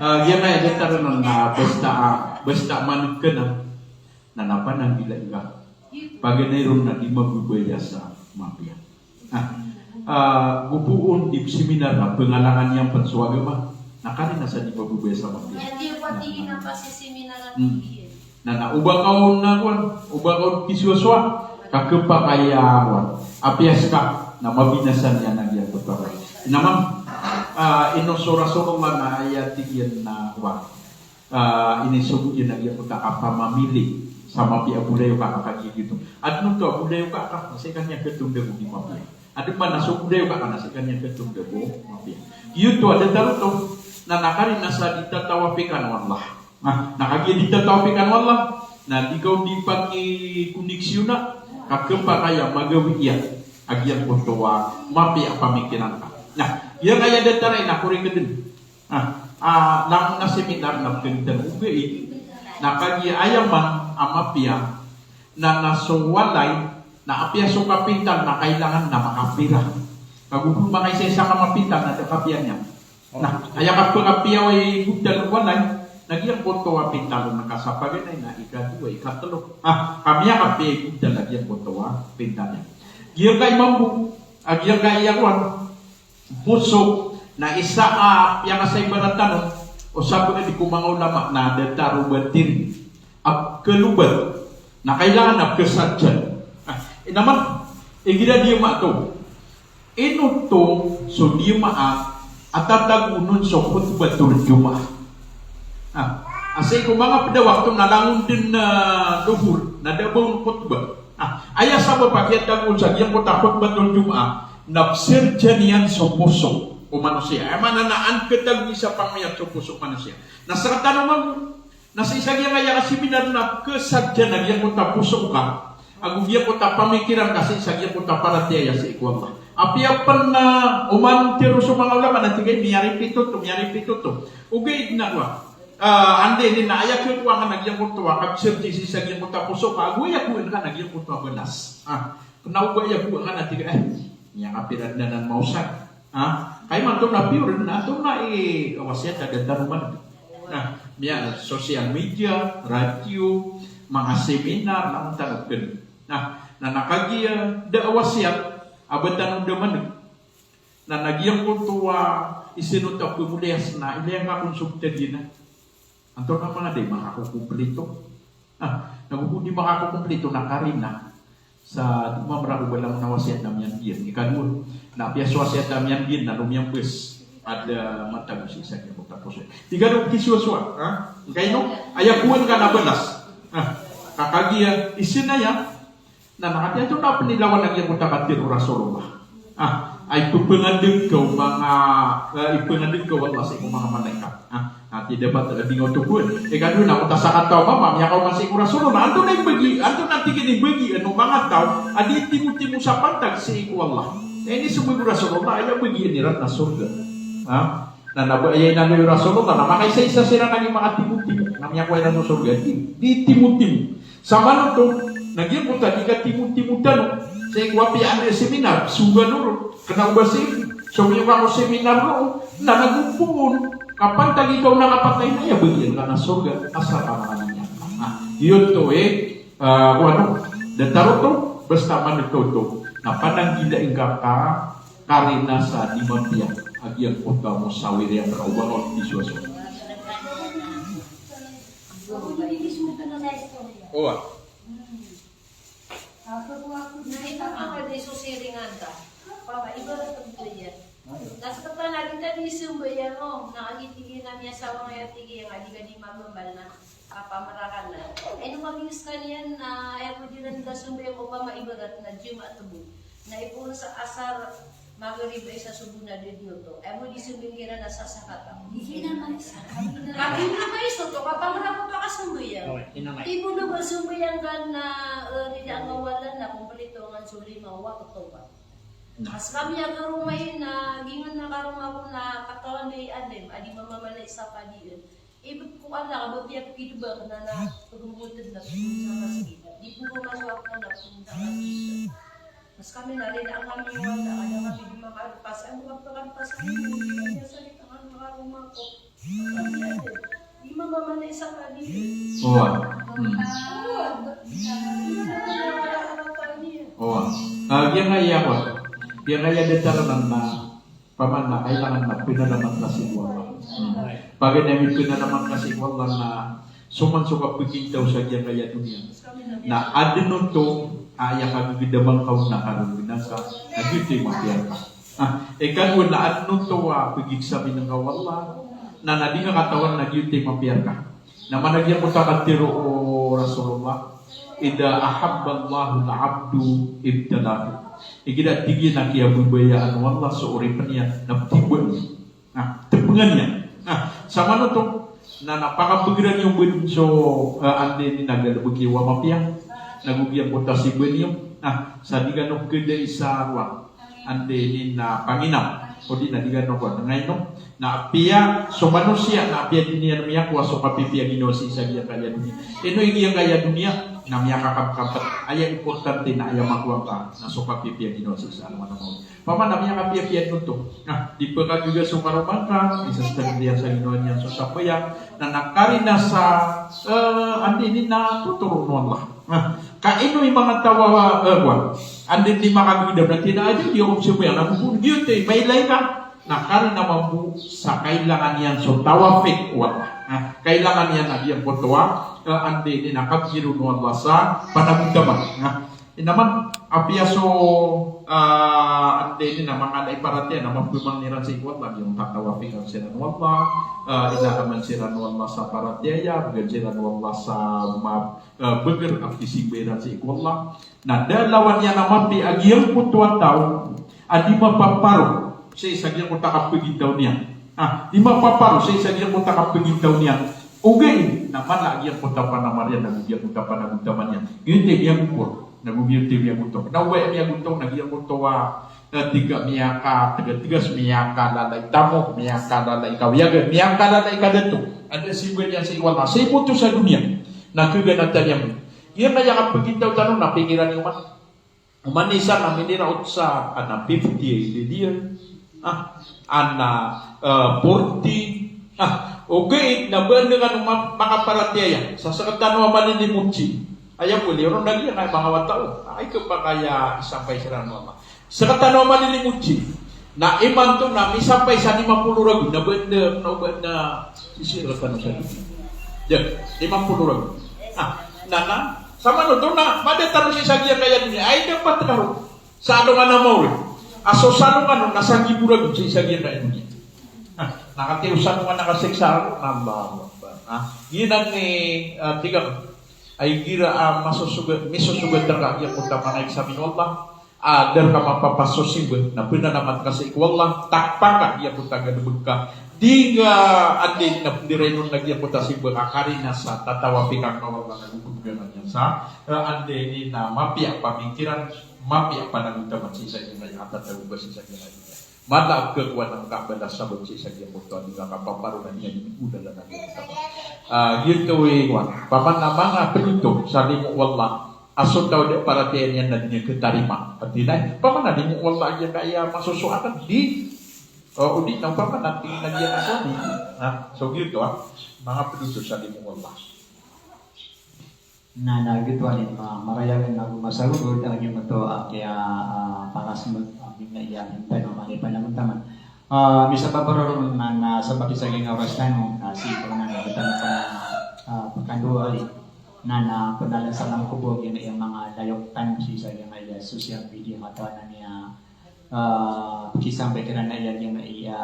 Ah, giya na aya datar anan na basta, ah, basta maneg ka na, na pananggila ka. Paganay ron na di mababaya sa mapiya. Ah, ah, gopoon di seminar na pangalangan iyan pn so agama. Na kari na sa di mababaya sa mapiya. Aya di ko tig iyan a pasiseminar a Hmm. tig iyan. Na, na o ba ka on na kowan, o ba ka on kisowasowaa, ka khapakay a kowan, apiya ska na mabinasa niyan a giyangkoto a kowan. Na man, ah, ino so Rasulullah na aya tig iyan na kowan, ah, inisogo iyan a giyangkoto a kapamamili sa mapiya a bolayoka ka kagiya gioto. Adn oto a bolayoka ka, na sii ka niyan khatondago di mapiya. Adn man a so bolayoka ka na sii ka niyan khatondago mapiya. Gioto a datar oto, na na kari na sa di tatawapikan o Allah. Na, na kagiya di tatawapikan o Allah, na di ka on di pakikoneksiyona, ka khapakay a magawii iyan a giyangkoto a mapiya a pamikiran ka. Na, giyangkaya datar ai na korek dn. Ah, ah, langon a seminar na pkhagitan o gai, na kagiya aya man a mapiya, na, na so walay, na apiya so kapintal na kailangan na makapira. Ka go pn makaisaisa ka mapintal na da kapiya niyan. Na, aya kapkapiya o igodal o walay, na giyangkoto a pintal on na kasapaganay na ikadowa, ikatlo. Ah, ka miyakapiya igodal a giyangkoto a pintal iyan. Giyangkai mambo, ah, giyangkai a kowan, poso, na isa a piyakasaibaratan on o sabagad ko manga ulama na datar o batil a kalobat, na kailangan a pkhasarjan. Ah, inaman, igira diyama to. Ino to so diyama a tatago on so khutbatul Jumaah. Ah, a sii ko manga pd a wakto na langon dn a Dhuhr, na da ba on khutbah. Ah, aya sabap a kiyatago on sa giyangkoto a khutbatul Jumaah, na psarjan iyan so poso o manosiya. Aya maana na an khatago isa pangmiyat so poso o manosiya. Na sktano mambo, na sii sa giyangkaya a seminar na khasarjan a giyangkoto a poso ka, ago giyangkoto a pamikiran ka sii sa giyangkoto a paratiyaya sii ko Allah. Apiya pn na oman tero so manga ulama na tig iyan miyaripit oto, miyaripit oto. Ogaid na kowan. Ah, anda ini na aya khakowa ngka na giyangkoto a kapsarjan sii sa giyangkoto a poso ka, ago aya kowa ngka na giyangkoto a balas. Ah, kna o ba aya kowa ngka na tig iyan, eh, miyakapira dn anan maosad. Ah, ka imanto na piyor na antonaa i wasiyat a da tano maneg. Na, miya social media, radio, manga seminar, na antonaa pn. Na, na kagiya da a wasiyat a ba tano da maneg. Na, na giyangkoto a isino ta pmoliyas na ilaya ngka kon so btad iyan a. Antonaa manga da i makakokomplito. Ah, na go pn di makakokomplito na karina sa di mamra ko ba langon a wasiyat na miyanggiyan. Ikadowa, na apiya so wasiyat a miyanggiyan na lomiyambs. Ada matago sii sa giyangkoto a poso. Tig a dowa kisowasowa, ha? Ngkaino, aya kowan ka na balas. Ha? Ka kagiya, isa na aya, na nakatiyatho na pn i lawan a giyangkoto a katharo o Rasulullah. Ha? Ay pphangandg ka o manga, eh, ipphangandg ka o Allah sii ko manga malaikat. Ha? Na tig a dapat, eh, di nga oto kowan. Ikadowa na, o ta sakataw a mama, miyakaoma sii ko Rasulullah. Antonaa i bagi, antonaa tig iyan i bagi, ano, manga taw a di timotimo sa pantag sii ko Allah. Na inismbag o Rasulullah, aya bagi iran na sorga. Ha? Na, na ba, aya inaloy o Rasulullah, na makaisaisa siran a di makatimotimo. Na miyakowa iran so sorga, di, di timotimo. Samanoto, na giyangkoto a di katimotimo tano. Sii ko apiya anda i seminar, sogoan o ron, kna o ba sii, so miyakowa ko seminar roo, na nago poon, ka pantag i kaona kapatay na aya bagi iyan ka na sorga, asar ka manga niyan. Na, giyoto i, Ah, o ano, datar oto, basta maneg ka oto, na pananggilai ngka ka karina sa di mapiya a giyangkoto a mosawir iyan rka o ba ka on di sowasowa. Owa. Na ino ka di so siringan ka. Papa, ibarat ko iyan. Na sktano a di ka di sambayang o, na kagiya tig iyan a miyasawa nga aya tig iyan a di ka di magambal na kapamarakan na. Ino ka di skaniyan na aya ko di ran ka sambayang o pama ibarat na Jumaat bo. Na ipoon sa Asar, Magrib, Isa, Subuh na di dn oto. Aya bo di sambayang iran na sa sakataw. Di na maisa. Ka di na maisa oto, kapamarakan oto a kasambayang. Oway, di na maisa. Ipoon o ba sambayang ka na, eh, di na angawalan na komplito ngan so lima wakto ba. Mas kami a karoma iyan na, giyanan a karoma ko na katawan i alim a di mamamalay sa padiyan. Ibt ko anak a ba piyapikidbak na, na pagmutd na pagmutd sa masgit. Di pn ko masowak na pagmutd sa masgit. Mas kami na rin ang kami wala, ada kami di makadpas, ang mga pagkadpas kami, hindi kami salita ng mga karoma ko. Owa. Hmm. Owa. Ah, giyangkaya, owa. Giyangkaya datar anan na, pamana, kailangan na pnanaman ka sii ko Allah. Hmm. Paganay a pnanaman ka sii ko Allah na so man so kapagintaw sa giyangkaya doniya. Na adn oto a aya kagagdaman ka on na karognan ka, na giyoto i mapiya rka. Ah, ikadowa na adn oto a pagexamine ngka o Allah, na na di ngka katawan na giyoto i mapiya rka. Na mana giyangkoto a katharo o Rasulullah, "Idha ahabba Allahul abdu ibtalahu." Igira tig iyan a kiyababayaan o Allah so oripn iyan, na ptibaan iyan. Na, tpngan iyan. Na, samanoto, na, na pakapgran iyo bo so, eh, anda ini na galbk iyo a mapiya. Na go giyangkoto a simbaan iyo. Na, sa di kano kdai sa rowar. Anda ini na panginam. O di na di kano kowan. Ngaino, na apiya so manosiya, na apiya di niyan miyakowa so kapipiya ginawa sii sa giyangkaya doniya. Ino i giyangkaya doniya, na miyakakapkapet. Aya importante na aya makowa ngka, na so kapipiya ginawa sii sa ano, ano, ano. Pamana miyakapiyapiya dn oto. Na, di pkagaga so karoma ngka, isa sa tagd iyan sa ginawa niyan so sambayang, na na karina sa, eh, anda ini na totoro o Allah. Na, ka ino i manga taw a, eh, kowan. Anda ini makagagdam na tig iyan a di ako sambayang, na go poon, giyoto i mailay ka. Na karina mambo sa kailangan iyan so tawfiq o Allah. Na, kailangan iyan a giyangkoto a, eh, anda ini na kapiro o Allah sa panagontaman. Na, Inaman, apiya so, ah, anda ini na manga da i paratiyaya na mapmangni ran sii ko Allah, giyangkoto a tawfiqan siran o Allah, ah, inaraman siran o Allah sa paratiyaya, bgan siran o Allah sa ma-, ah, bagr a pisimbay ran sii ko Allah. Na da lawan iyan a mapiya a giyangkoto a taw a di mapaparo sii sa giyangkoto a kapagintaw niyan. Ah, di mapaparo sii sa giyangkoto a kapagintaw niyan. Ogaid na mala a giyangkoto a panamar iyan, na go giyangkoto a panagontaman iyan. Giyoto i miyagopor. Na go giyoto i miyagotok. Na o ba iyan miyagotok, na giyangkoto a, eh, tig a miyakatgatgas, miyakalalai tamok, miyakalalai kawiyagan, miyakalalai kadato. Anda simbaan iyan sii ko Allah. Sii bo oto sa doniya. Na kaganatan iyan. Giyangkaya kapagintaw tano na pikiran iyo man. Oman isa na miniraot sa ana fifty a ida diyan. Ah, ana, eh, forty. Ah, ogaid na ba anda kano ma-, makaparatiyaya. Sa sktano a malilimoti. Aya bo, liyo ron lagi, aya manga wata o. Ay, kapakaya isampay siran o Allah. Sktano a malilimoti. Na imanto na misampay sa lima polo ragon, na ba anda, na ba anda, sisii rktano sa doniya. Diyan, lima polo ragon. Ah, na, na, samanoto na, mada tano sii sa giyangkaya doniya. Ay, dapat karo. Sa alongan a maori. A so salongan on, na sagibo ragon sii sa giyangkaya doniya. Na katiyosan o nga na kasiksa ako, Allahu Akbar. Ha? Giyanan i, ah, tig akn a igira a masosogat, misosogat rka giyangkoto a manga exam o Allah. Ah, da rka mapapas so simba, na pnalamat ka sii ko Allah, takpa ka giyangkoto a galbk ka. Di nga anda i na pndirainon na giyangkoto a simba ka karina sa tatawapi ka ko Allah na gogobgan iyan sa, ah, anda i na mapiya pamikiran, mapiya panagontaman sii sa giyangkaya a tatago ka sii sa giyangkaya. Mala a kakowa angka a balas sabap sii sa giyangkoto a di nga kapaparo na niyan i olalan a giyangkoto. Ah, giyoto i kowan. Opama na manga pd oto sa limo o Allah a so taw a da paratiyayaan iyan na di niyan khatarima. Ati na, opama na limo o Allah a giyangkaya masosoat a di. O, o di na opama na tig iyan a di. Ha, so giyoto a manga pd oto sa limo o Allah. Na, na giyoto a lima, marayag na go masagogod a giyoto a kiya, ah, pangasmk a giyangkaya a mala i panagontaman. Ah, misabap roo na, na sabap sii sa giyangkaya oras tano, na sii ko na, na giyoto a, ah, pkhandowa aya. Na, na pdalan sa langkob o giyangkaya manga layok tano sii sa giyangkaya social media, katawan ami a, ah, pkisampay kiran aya giyangkaya,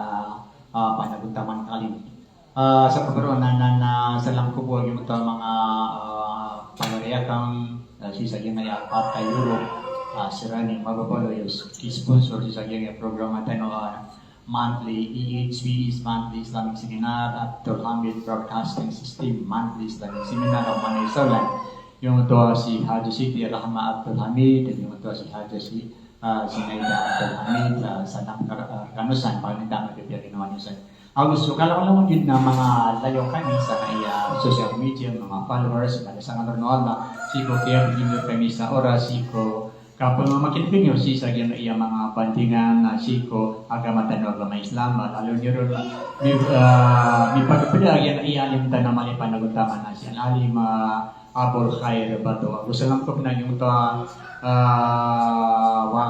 ah, panagontaman kali. Ah, sa pagaro na, na, na sa langkob o giyangkoto a manga, ah, pagari akn, ah, sii sa giyangkaya part a Europe, ah, siran i mababaloy a ki-sponsor sii sa giyangkaya programa tano, ah, monthly, E H P, monthly Islamic Seminar, Abdul Hamid Broadcasting System, monthly Islamic Seminar, a manga isalan. Giyangkoto a si Haji Siti Rahma Abdul Hamid, giyangkoto a si Haji si, ah, Zinaida Abdul Hamid, ah, sa nap-, ah, kanosan, pangni tano a piya ginawa niyo san. Ago so kalangkalangon dn a manga layok ami sa giyangkaya social media, manga followers, na sa ngaran o Allah, sii ko kiyabgay niyo rkami sa oras, sii ko kapamamakineg niyo sii sa giyangkaya manga bandingan, na sii ko agama tano a agama Islam, a lalo niyo ron, mi-, ah, mipagpda a giyangkaya alim tano a mala i panagontaman a si Al-Alim, ah, Abul Khair Bato. Ago sa langkob na giyangkoto a, ah, wa,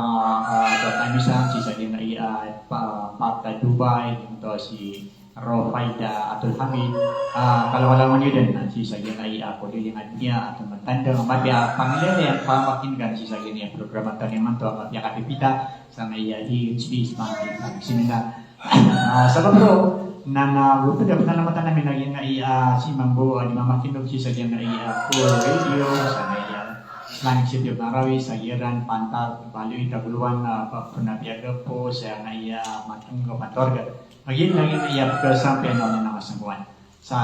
ah, data misan sii sa giyangkaya, ah, pa-, part a Dubai, giyangkoto a si Rofaida Abdul Hamid, ah, kalangkalangon iyo dn, ah, sii sa giyangkaya, ah, koliling a doniya, a tomatanda, a mapiya pangilalayan, pamakineg sii sa giyangkaya programa tano imanto, a mapiya kapipita sa giyangkaya E H P Islamic Seminar. Ah, sabap roo na, na go pd a panalamatan ami na giyangkaya, ah, si Mambo, ah, di mamakineg sii sa giyangkaya, ah, Kol Radio, sa giyangkaya Islamic City of Marawi, sa Iran, Pantar, Baloy, Tagoloan, ah, pa-, Pernah Piagapo, sa giyangkaya, ah, Matenggo, Patorga. Lagid, lagid iya pkasampiyan o manga sangkowan. Sa,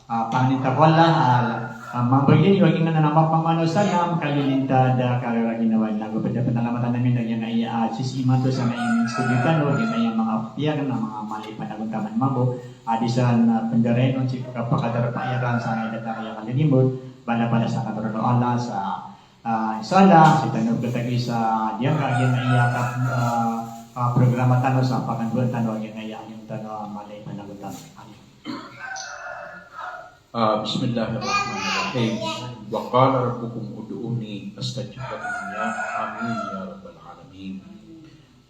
ah, pangni ta ko Allah, ah, ah, mabagi iyo a giyanan a mapamano sa na, makalilinta da karira ginawa na go pd a panalamatan ami na giyangkaya, ah, sii sa imanto sa giyangkaya studio tano, giyangkaya manga piyagan a manga mala i panagontaman mambo, ah, di san, ah, pndarainon sii ko kapakadarpa iran sa giyangkaya datar a kaligimbot, balabalas sa katawan o Allah sa Ah, insha Allah, sii tano pkhatagoi sa giyangkaya, giyangkaya, ah, ah, programa tano sa pangandowaan tano, giyangkaya alim tano a mala i panagontaman. Amin. Ah, bismillahirrahmanirrahim. Wa qala rabbukum ud'uni astajib lakum. Ya, amin ya rabbal alamin.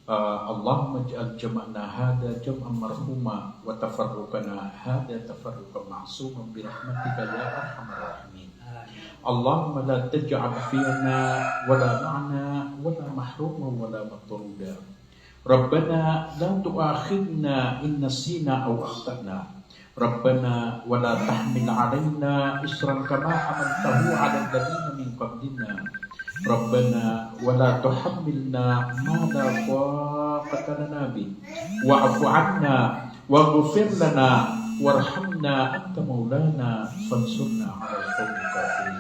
Ah, Allahumma ij'al jam'ana hadha jam'an marhuma wa tafarruqana hadha tafarruqan ma'suman bi rahmatika ya arhamar rahimin. Allahumma la taj'al fina wa la ma'ana wa la mahruman wa la matruda. Rabbana la tu'akhidhna in nasina aw akhta'na. Rabbana wa la tahmil alaina isran kama hamaltahu alal ladhina min qablina. Rabbana wa la tuhammilna ma la taqata lana bih. Wa'fu anna waghfir lana warhamna anta maulana fansurna alal qawmil kafirin.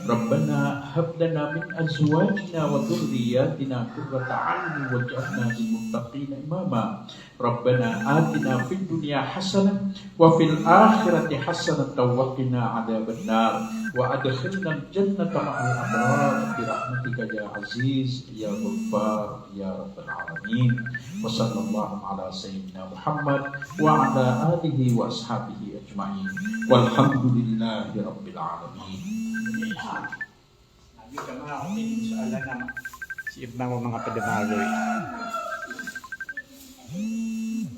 Rabbana hab lana min azwajina wa dhurriyyatina qurrata a'yunin waj'alna lil muttaqina imama. Rabbana atina fid dunya hasanah wa fil akhirati hasanatan wa qina adzabannar. Wa adkhilnal jannata ma'al abrar bi rahmatika ya aziz ya ghaffar ya rabbal alamin. Wa sallallahu ala sayyidina Muhammad wa ala alihi wa ashabihi ajma'in. Walhamdulillahi rabbil alamin. Si Ibn Abu manga pd a manga gawii.